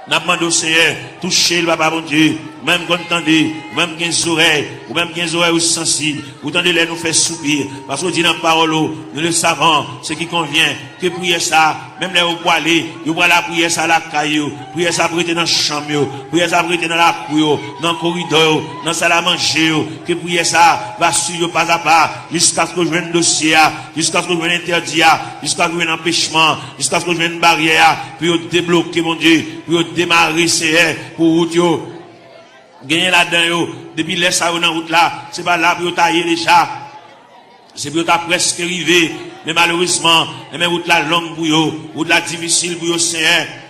N ap mande w, Seyè, touche l, papa Bondye, ou menm konn tande, ou menm gen zòrèy, ou menm gen zòrèy ou sansib, ou tande lè nou fè soupi, paske w di nan pawòl ou, nous le savons, ce qui convient, ke priyè sa Menm lè yo pwale, yo pral lapriyè sa lakay yo. Priyè sa ap rete nan chanm yo. Priyè sa ap rete nan lakou yo, nan koridò yo, nan sal a manje yo. Ke priyè sa va swiv yo pazapa, jiskaske yo jwenn dosye a, jiskaske yo jwenn entèdi a, jiskaske yo jwenn anpechman, jiskaske yo jwenn baryè a, pou yo debloke, Bondye, pou yo demare, Seyè, pou wout yo. Genyen ladan yo, depi lè sa yo nan wout la, se pa la pou yo ta ye deja. Se pou yo ta prèske rive, men malerezman, enben, wout la long pou yo, wout la difisil pou yo, Seyè.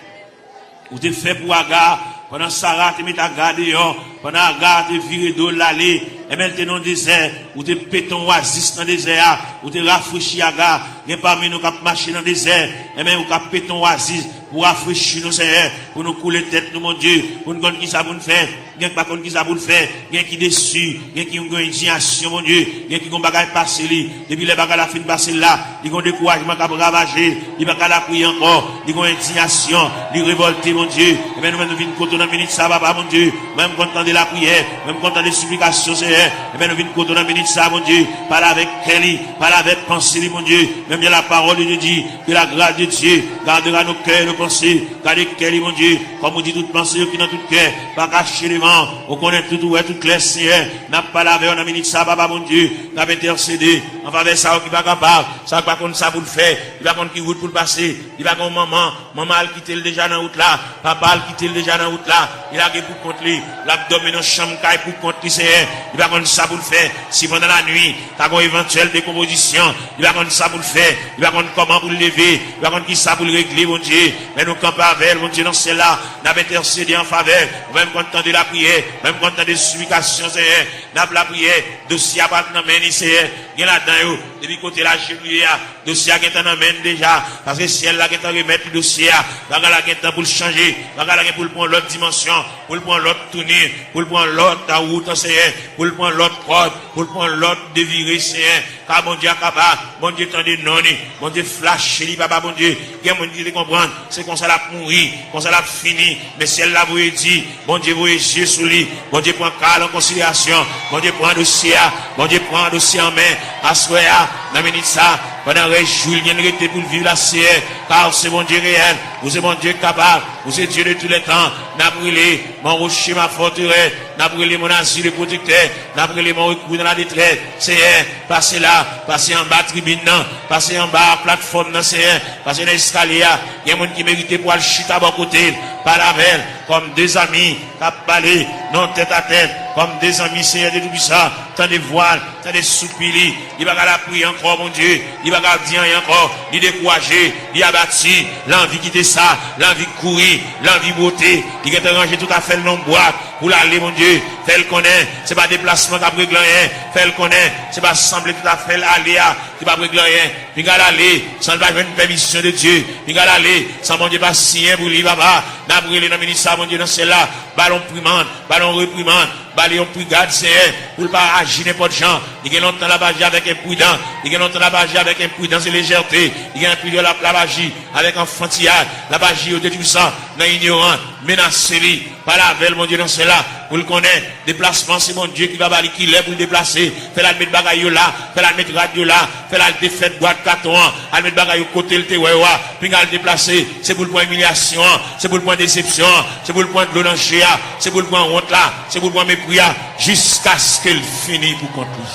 Ou te fè pou Aga, pandan Sara te met Aga deyò, pandan Aga te vire do l ale, enben, l te nan dezè, ou te pete yon wazis nan dezè a, ou te rafrechi Aga. Gen pami nou k ap mache nan dezè, enben, ou ka pete yon wazis pou rafrechi nou, Seyè, pou nou koule tèt nou, Bondye, pou n konn kisa pou n fè. Gen ki pa konn kisa pou l fè, gen ki desi, gen ki gen endiyasyon, Bondye, gen ki gon bagay pase li. Depi lè bagay la fin pase l la, li gon dekourajman k ap ravaje, li pa ka lapriyè ankò, li gon endiyasyon, li revòlte, Bondye. Enben, nou menm nou vin kote w nan minit sa, Papa, Bondye. Mwen, m konn tande lapriyè, mwen, m konn tande siplikasyon, Seyè. Enben, nou vin kote w nan minit sa, Bondye. Pale avèk kè li, pale avèk panse li, Bondye. Menm jan la parole de Dieu dit, que la grâce de Dieu gardera nos cœurs et nos pensées. Gade kè li, Bondye. Kòm ou di, tout panse yo ki nan tout kè pa kache devan w. Ou konnen tout, ou wè tout klè, Seyè. N ap pale avè w nan minit sa, Papa Bondye. N ap entèsede an favè sa yo ki pa kapab, sa yo ki pa konn sa pou l fè, li pa konn ki wout pou l pase, li pa gen yon manman, manman al kite l deja nan wout la, papa al kite l deja nan wout la, li lage pou kont li, l ap dòmi nan chanm kay pou kont li, Seyè. Li pa konn sa pou l fè, si pandan lannuit, ta gen yon evantyèl dekonpozisyon, li pa konn sa pou l fè, li pa konn kòman pou l leve, li pa konn ki sa pou l regle, Bondye. Men nou kanpe avè l, Bondye, nan syèl la, n ap entèsede an favè l. Ou menm konn tande lapriyè, ou menm konn tande siplikasyon, Seyè. N ap lapriyè, dosye a pa t nan men li, Seyè. Gen ladan yo, depi kote l ajenouye a, dosye a gentan nan men l deja, paske syèl la gentan remèt li dosye a. Bagay la gentan pou l chanje, bagay la gen pou l pran lòt dimansyon, pou l pran lòt touni, pou l pran lòt wout, Seyè, pou l pran lòt kòd, pou l pran lòt devire, Seyè. Ka Bondye a kapab, Bondye tande non li, Bondye flache li, Papa Bondye. Gen moun ki te konprann, se konsa l ap mouri, konsa l ap fini. Men syèl la voye di, Bondye voye zye sou li, Bondye pran ka l an konsiderasyon, Bondye pran dosye a, Bondye pran dosye an men. Aswè a, nan minit sa, pandan rès jou l gen rete pou l viv la, Seyè, kar ou se Bondye reyèl, ou se Bondye k kapab, ou se Dieu de tous les temps. N ap rele, mon rocher, ma forteresse, n ap rele, mon asile protecteur, n ap rele, mon recours dans la détresse. Seyè, pase la, pase anba tribin nan, pase anba platfòm nan, Seyè, pase nan eskalye a. Gen moun ki merite pou al chita bò kote l, pale avè l, kòm de zanmi k ap pale, non, tèt a tèt, kòm de zanmi, Seyè Dye Toupisan, tande vwa l, tande soupi li. Li pa ka lapriyè ankò, Bondye. Li pa ka di anyen ankò. Li dekouraje, li abati, l anvi kite sa, l anvi kouri, l anvi bwote. Li gentan ranje tout afè l nan yon bwat pou l ale, Bondye. Fè l konnen se pa deplasman k ap regle anyen. Fè l konnen se pa sanble tout afè l ale a ki p ap regle anyen. Pinga l ale san l pa jwenn pèmisyon de Dye. Pinga l ale san Bondye pa siyen pou li, Papa. N ap rele nan minit sa, Bondye nan syèl la. Ba l yon primann, ba l yon reprimann, ba li yon prigad, Seyè, pou l pa aji nenpòt jan. Li gen lontan l ap aji avèk enpridan. Li gen lontan l ap aji avèk enpridans e lejète. Li gen anpil lè l ap, l ap aji avèk anfantiyay. L ap aji, o Dye Toupisan, nan inyorans. Menase li. Pale avè l, Bondye nan syèl la, pou l konnen deplasman se Bondye ki va ba li ki lè pou l deplase. Fè l al met bagay yo la, fè l al met rad yo la, fè l al defèt bwat katon an, al met bagay yo kote l te wè yo a. Pinga l deplase, se pou l pran imilyasyon an, se pou l pran desepsyon an, se pou l pran dlo nan je a, se pou l pran wont la, se pou l pran mepri a, jiskaske l fini pou kont li.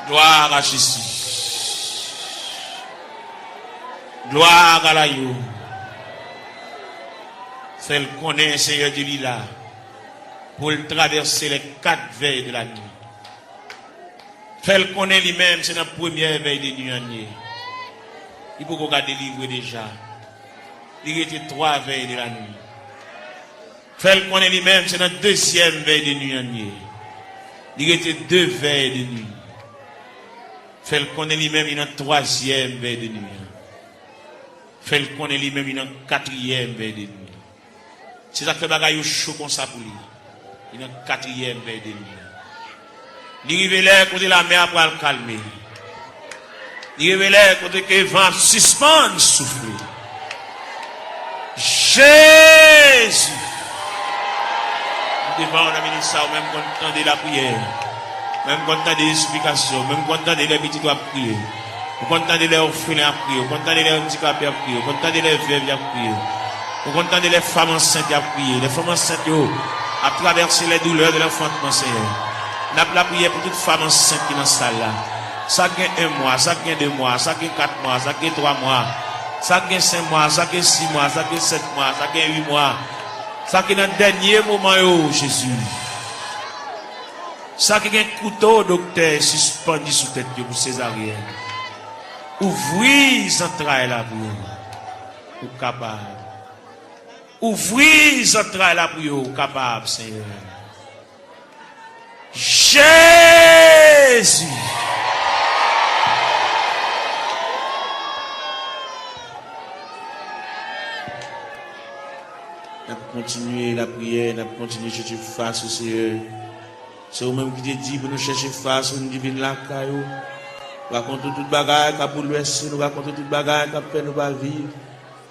Gloire à Jésus. Gloire à l'agneau. Fè l konnen Senyè Dye li la pou l travèse les quatre veilles de la nuit. Fè l konnen li menm se nan premyè vèy de nwi an l ye. Li poko ka delivre deja. Li rete twa vèy de la nwi. Fè l konnen li menm se nan dezyèm vèy de nwi an l ye. Li rete de vèy de nwi. Fè l konnen li menm li nan twazyèm vèy de nwi an. Fè l konnen li menm li nan katriyèm vèy de nwi an. Se sa k fè bagay yo cho konsa pou li. Li nan katriyèm vèy de nwi an. Li rive lè kote lamè a pral kalme. Li rive lè kote ke van ap sispann soufle. Jezi! M devan w nan minit sa, ou menm konn tande lapriyè. Ou menm konn tande esplikasyon. Ou menm konn tande lè pitit w ap kriye. Ou konn tande lè òfelen ap kriye, ou konn tande lè andikape ap kriye, ou konn tande lè vèv y ap kriye. Ou konn tande lè fanm ansent y ap kriye. Lè fanm ansent yo ap travèse les douleurs de l'enfantement, Senyè. N ap lapriyè pou tout fanm ansent ki nan sal la. Sa k gen en mwa, sa k gen de mwa, sa k gen kat mwa, sa k gen twa mwa, sa k gen senk mwa, sa k gen sis mwa, sa k gen sèt mwa, sa k gen uit mwa, sa ki nan dènye moman yo, Jezi. Sa ki gen kouto doktè sispann sou tèt yo pou sezaryèn. Ouvri zantray la pou yo. Ou kapab. Ouvri zantray la pou yo. Ou kapab, Senyè. Jezi. N ap kontinye lapriyè, n ap kontinye chèche fas ou, Senyè. Se ou menm ki te di pou nou chèche fas ou, nou di vin lakay ou. Rakonte tout bagay k ap boulvèse nou, rakonte tout bagay k ap fè nou pa viv.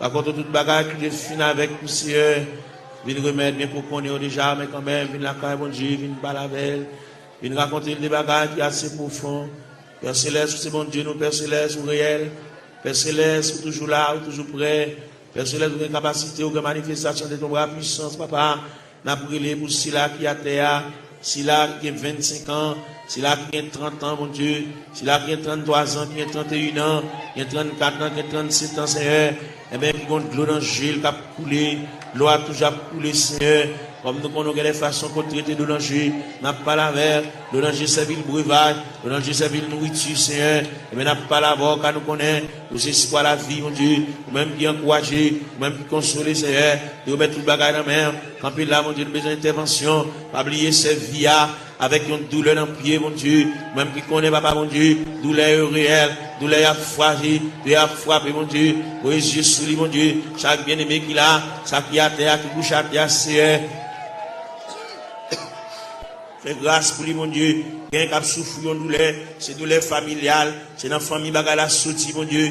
Rakonte tout bagay ki te fin avèk nou, Senyè. Vin remèt, byen ke w konnen yo deja, men kanmenm, vin lakay Bondye, vin pale avè l. Vin rakonte l de bagay ki ase pwofon. Pè Selès, ou se Bondye nou, Pè Selès, ou reyèl. Pè Selès, ou toujou la, ou toujou prè. Pè Selès, ou gen kapasite, ou gen manifestasyon de ton bra pwisans, papa. N ap rele pou sila ki atè a, sila ki gen vennsenk an, sila ki gen trant an, Bondye, sila ki gen tranntwa zan, ki gen tranteyen an, ki gen trannkat an, ki gen trannset an, Senyè. Enben, ki gen dlo nan je l k ap koule, dlo a toujou ap koule, Senyè. Kòm nou konnen, gen de fason pou trete dlo nan je, n ap pale avè l, dlo nan je sèvi l brevaj, dlo nan je sèvi l nouriti, Senyè. Enben, n ap pale avè w, ka nou konnen, ou se espwa lavi, Bondye, ou menm ki ankouraje, ou menm ki konsole, Senyè. Li remèt tout bagay nan men w. Kanpe la, Bondye, nou bezwen entèvansyon. Pa bliye sèvi a avèk yon doulè nan pye, Bondye. Ou menm ki konnen, papa, Bondye, doulè yo reyèl, doulè y ap frape, doulè y ap frape, Bondye. Voye zye sou li, Bondye. Chak byeneme ki la, sa ki atè a, ki kouche atè a, Senyè. Fè gras pou li, Bondye. Gen k ap soufri yon doulè, se doulè familyal, se nan fanmi bagay la soti, Bondye.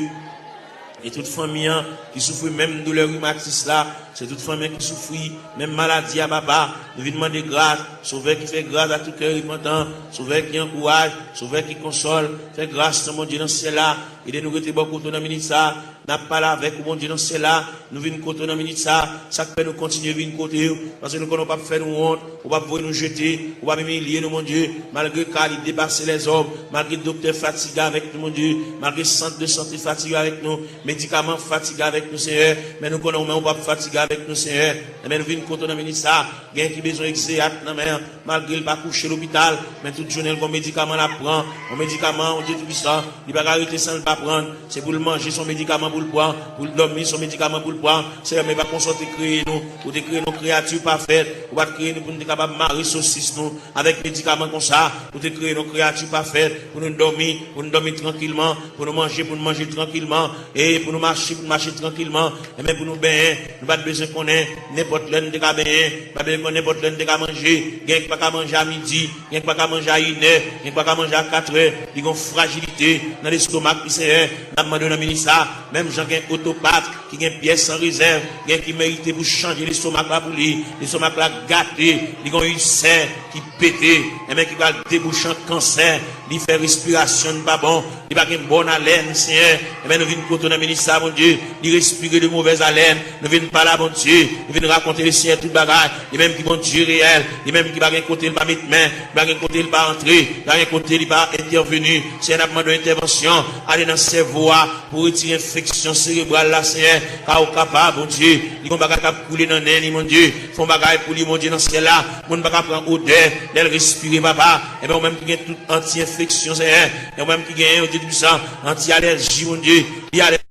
E tout fanmi an ki soufri menm doulè rimatis la, se tout fanmi an ki soufri menm maladi a, papa. Nou vin mande gras, Sovè ki fè gras a tout kè repantan, Sovè ki ankouraje, Sovè ki konsole, fè gras nan Bondye nan syèl la, ede nou rete bò kote w nan minit sa, n ap pale avèk ou, Bondye nan syèl la, nou vin kote w nan minit sa, sa k fè nou kontinye vin kote w, paske nou konnen w p ap fè nou wont, ou p ap voye nou jete, ou p ap imilye nou, Bondye, malgre ka li depase lèzòm, malgre doktè fatige avèk nou, Bondye, malgre sant de sante fatige avèk nou, medikaman fatige avèk nou, Senyè, men nou konnen ou menm ou p ap fatige avèk nou, Senyè. Enben, nou vin kote w nan minit sa, gen ki bezwen egzeyat nan men, malgre l pa kouche lopital, men tout jounen l gon medikaman l ap pran, yon medikaman, yon Dye Toupisan, li pa ka rete san l pa pran l. Se pou l manje, se yon medikaman pou l pran. Pou l dòmi, se yon medikaman pou l pran. Senyè, men pa konsa w te kreye nou. Ou te kreye nou kreyati pafèt. Ou pa t kreye nou pou nou te kapab mare sosis nou avèk medikaman konsa. Ou te kreye nou kreyati pafèt pou nou dòmi, pou nou dòmi trankilman, pou nou manje, pou nou manje trankilman, e pou nou mache, pou nou mache trankilman, enben pou nou benyen. Nou pa t bezwen konnen nenpòt lè nou te ka benyen, nou pa t bezwen konnen nenpòt lè nou te ka manje. Gen ki pa ka manje a midi, gen ki pa ka manje a inè, gen ki pa ka manje a katrè. Li gen yon frajilite nan lestomak li, Senyè. N ap mande w nan minit sa, menm jan gen otopat ki gen pyès an rezèv, gen ki merite pou chanje lestomak la pou li. Lestomak la gate, li gen yon ilsè ki pete, enben ki pral debouche an kansè. Li fè respirasyon n pa bon, li pa gen bòn alèn, Senyè. Enben nou vin kote w nan minit sa, Bondye. Li respire de movèz alèn. Nou vin pale a Bondye, nou vin rakonte Lesenyè tout bagay. Li menm ki Bondye reyèl, li menm ki pa gen kote l pa met men, li pa gen kote l pa antre, li pa gen kote li pa entèveni. Senyè, n ap mande w entèvansyon, ale nan sèvo a pou retire enfeksyon serebral la, Senyè, ka ou kapab, Bondye. Li gen yon bagay k ap koule nan nen li, Bondye. Fè yon bagay pou li, Bondye, nan syèl la. Moun pa ka pran odè lè l respire, papa. Enben, ou menm ki gen tout anti-enfeksyon, Senyè. E ou menm ki gen, Bondye Toupisan, anti-alèji, Bondye. Li alèji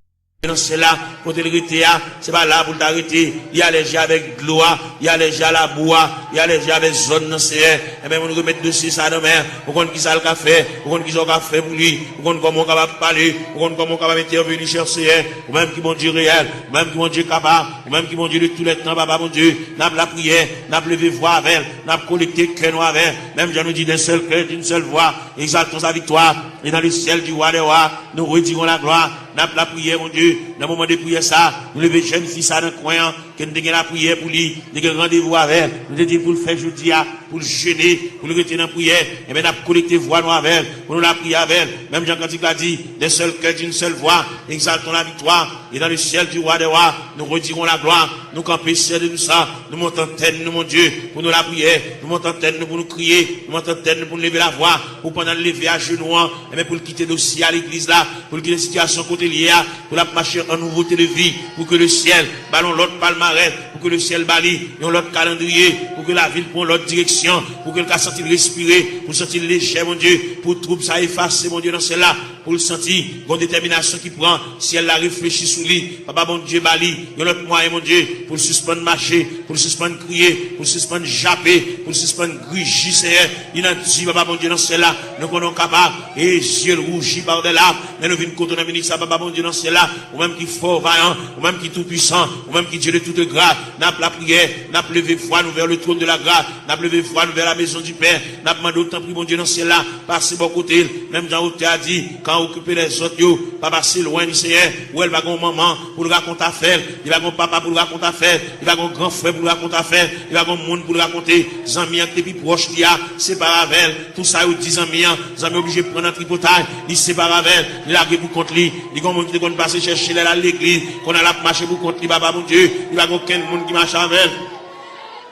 nan syèl la, kote l rete a, se pa la pou l ta rete. Li alèji avèk dlo a, li alèji a labou a, li alèji avèk zòn nan, Senyè. Enben, moun remèt dosye sa nan men. Ou konn ki sa l ka fè, ou konn ki sa w ka fè pou li, ou konn kòman w kapab pale, ou konn kòman w kapab entèveni, chè Senyè. Ou menm ki Bondye reyèl, ou menm ki Bondye kapab, ou menm ki Bondye de tou lè tan, Papa Bondye. N ap lapriyè, n ap leve vwa avè l, n ap konekte kè nou avè l. Menm jan nou di d'un seul cœur, d'une seule voix, exaltons sa victoire, et dans le ciel du roi des rois, nous redirons la gloire. N ap lapriyè, Bondye, nan moman de priyè sa, nou leve jèn fi sa nan kwen an, ke n te gen lapriyè pou li, n te gen randevou avè l, nou te di l pou l fè jodi a, pou l jene, pou l rete nan priyè, enben n ap konekte vwa nou avè l, pou nou lapriyè avè l. Menm jan kantik la di, d'un seul cœur, d'une seule voix, exaltons la victoire, et dans le ciel du roi des rois, nous redirons la gloire. Nou kanpe, Seyè de tou sa, nou monte antèn nou, Bondye, pou nou lapriyè, nou monte antèn nou pou nou kriye, nou monte antèn nou pou nou leve lavwa, pou pandan n leve ajenou an, enben pou l kite dosye a legliz la, pou l kite sitiyasyon kote l ye a, pou l ap mache an nouvote de vi, pou ke lesyèl ba l yon lòt palmarès, pou ke lesyèl ba li yon lòt kalandriye, pou ke lavi l pran yon lòt direksyon, pou ke l ka santi l respire, pou l santi l lejè, Bondye, pou twoub sa efase, Bondye, nan syèl la, pou l santi gon detèminasyon ki pran, syèl la reflechi sou li, Papa Bondye ba li yon lòt mwayen, Bondye, pou l sispann mache, pou l sispann kriye, pou l sispann jape, pou l sispann griji, Seyè. Li nan di, Papa Bondye, nan syèl la, nou konnen w kapab, e zye l wouji pa dè lam, men nou vin kote w nan minit sa, Papa Bondye, nan syèl la, ou menm ki fò, vayan, ou menm ki tou pwisan, ou menm ki Dye de toute grâce, n ap lapriyè, n ap leve vwa nou vers le trône de la grâce, n ap leve vwa nou vers la maison du Père, n ap mande w, tanpri, Bondye, nan syèl la, pase bò kote l, menm jan otè a di, kan w okipe lèzòt yo, pa pase lwen li, Seyè, ou wè l pa gen yon manman pou l rakonte afè l, li pa gen yon papa pou l rakonte afè l, li pa gen yon gran frè pou l rakonte afè l, li pa gen yon moun pou l rakonte, zanmi an ki te pi pwòch li a, separe avè l, tou sa yo di zanmi an, zanmi an oblije pran nan tripotay, li separe avè l, li lage pou kont li, li gen yon moun ki te konn pase chèche lè l al legliz, kounye a l ap mache pou kont li, Papa Bondye, li pa gen okenn moun ki mache avè l.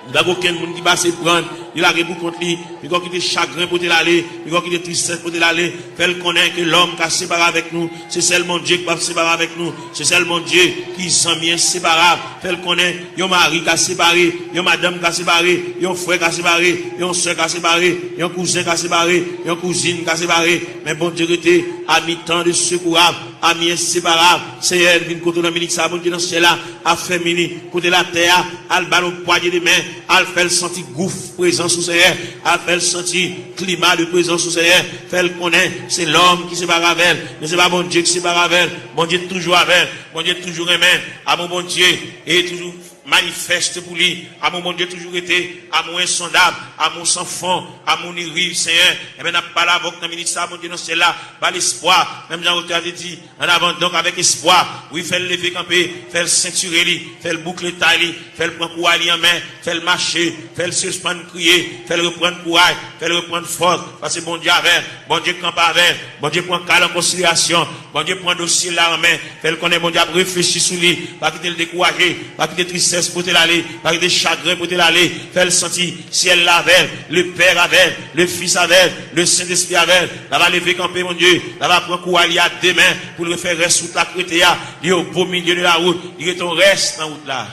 Li pa gen okenn moun ki pase pran l, li lage pou kont li. Piga w kite chagren pote l ale, piga w kite tristès pote l ale. Fè l konnen ke lòm ka separe avèk nou, se sèl Bondye ki p ap separe avèk nou. Se sèl Bondye ki zanmi enseparab. Fè l konnen yon mari ka separe, yon madanm ka separe, yon frè ka separe, yon sè ka separe, yon kouzen ka separe, yon kouzin ka separe. Men Bondye rete ami tan de sekourab, ami enseparab. Seyè, n vin kote w nan minit sa, Bondye nan syèl la, afèmi li, kote l atè a, al ba l yon pwanye de men, al fè l santi gouf prezans ou, Seyè, al fè l santi klima de prezans ou, Seyè, fè l konnen se lòm ki separe avè l, men se pa Bondye ki separe avè l. Bondye toujou avè l, Bondye toujou renmen l. Amou Bondye e toujou manifeste pou li. Amou Bondye toujou rete, amou ensondab, amou san fon, amou ni riv, Seyè. Enben, n ap pale avè w nan minit sa, Bondye nan syèl la, ba l espwa, menm jan otè a te di, en avant donc avec espoir. Wi, fè l leve kanpe, fè l sentire li, fè l boukle tay li, fè l pran kouray li an men, fè l mache, fè l sispann kriye, fè l reprann kouray, fè l reprann fòs, paske Bondye avè l, Bondye kanpe avè l, Bondye pran ka l an konsiderasyon, Bondye pran dosye l la an men, fè l konnen Bondye ap reflechi sou li, pa kite l dekouraje, pa kite tristès pote l ale, pa kite chagren pote l ale, fè l santi syèl la avè l, le Père avè l, le Fils avè l, le Saint-Esprit avè l. L ap leve kanpe, Bondye, l ap pran kouray li a de men pou l refè rès wout la k rete a. Li au beau milieu de la route, li rete yon rès nan wout la.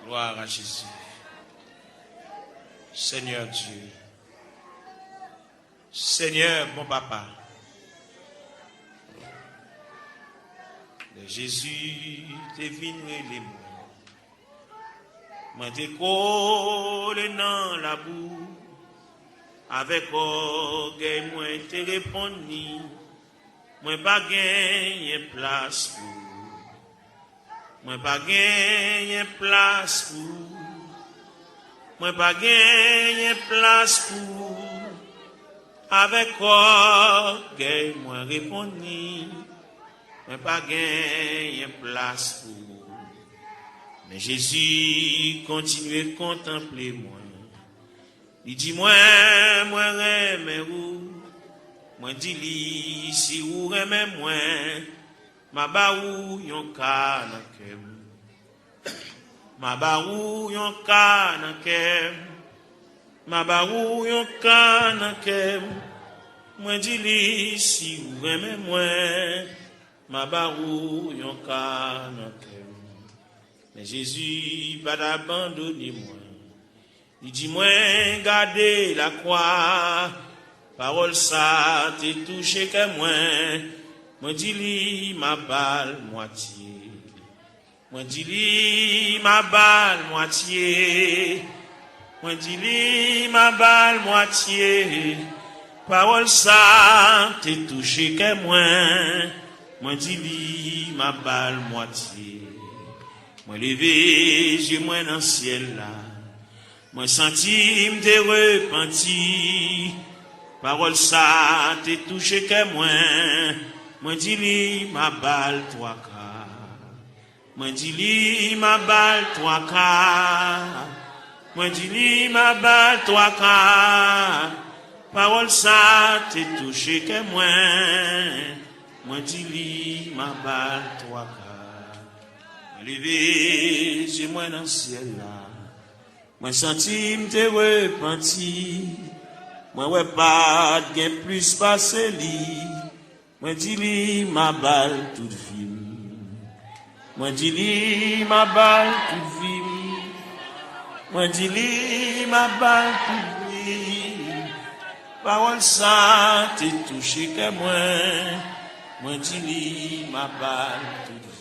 Gloire à Jésus. Seigneur Dieu. Seigneur, bon papa. Lè Jezi te vin rele mwen, mwen te kole nan labou. Avèk ògèy mwen te reponn li, mwen pa genyen plas pou ou. Mwen pa genyen plas pou ou. Mwen pa genyen plas pou ou. Avèk ògèy mwen reponn li, mwen pa genyen plas pou ou. Men Jezi kontinye kontanple mwen. Li di mwen, mwen renmen ou. Mwen di li, si ou renmen mwen, m a ba ou yon ka nan kè m. M a ba ou yon ka nan kè m. M a ba ou yon ka nan kè m. Mwen di li, si ou renmen mwen, m a ba ou yon ka nan kè m. Men Jezi pa t abandone mwen. Li di mwen, gade lakwa. Pawòl sa te touche kè mwen. Mwen di li, m a ba l mwatye. Mwen di li, m a ba l mwatye. Mwen di li, m a ba l mwatye. Pawòl sa te touche kè mwen. Mwen di li, m a ba l mwatye. Mwen leve zye mwen nan syèl la. Mwen santi m te repanti. Pawòl sa te touche kè mwen. Mwen di li, m a ba l twa ka. Mwen di li, m a ba l twa ka. Mwen di li, m a ba l twa ka. Pawòl sa te touche kè mwen. Mwen di li, m a ba l twa ka. Mwen leve zye mwen nan syèl la. Mwen santi m te repanti. Mwen wè pa t gen plis pase li. Mwen di li, m a ba l tout vi m. Mwen di li, m a ba l tout vi m. Mwen di li, m a ba l tout vi m. Pawòl sa te touche kè mwen. Mwen di li, m a ba l tout vi m.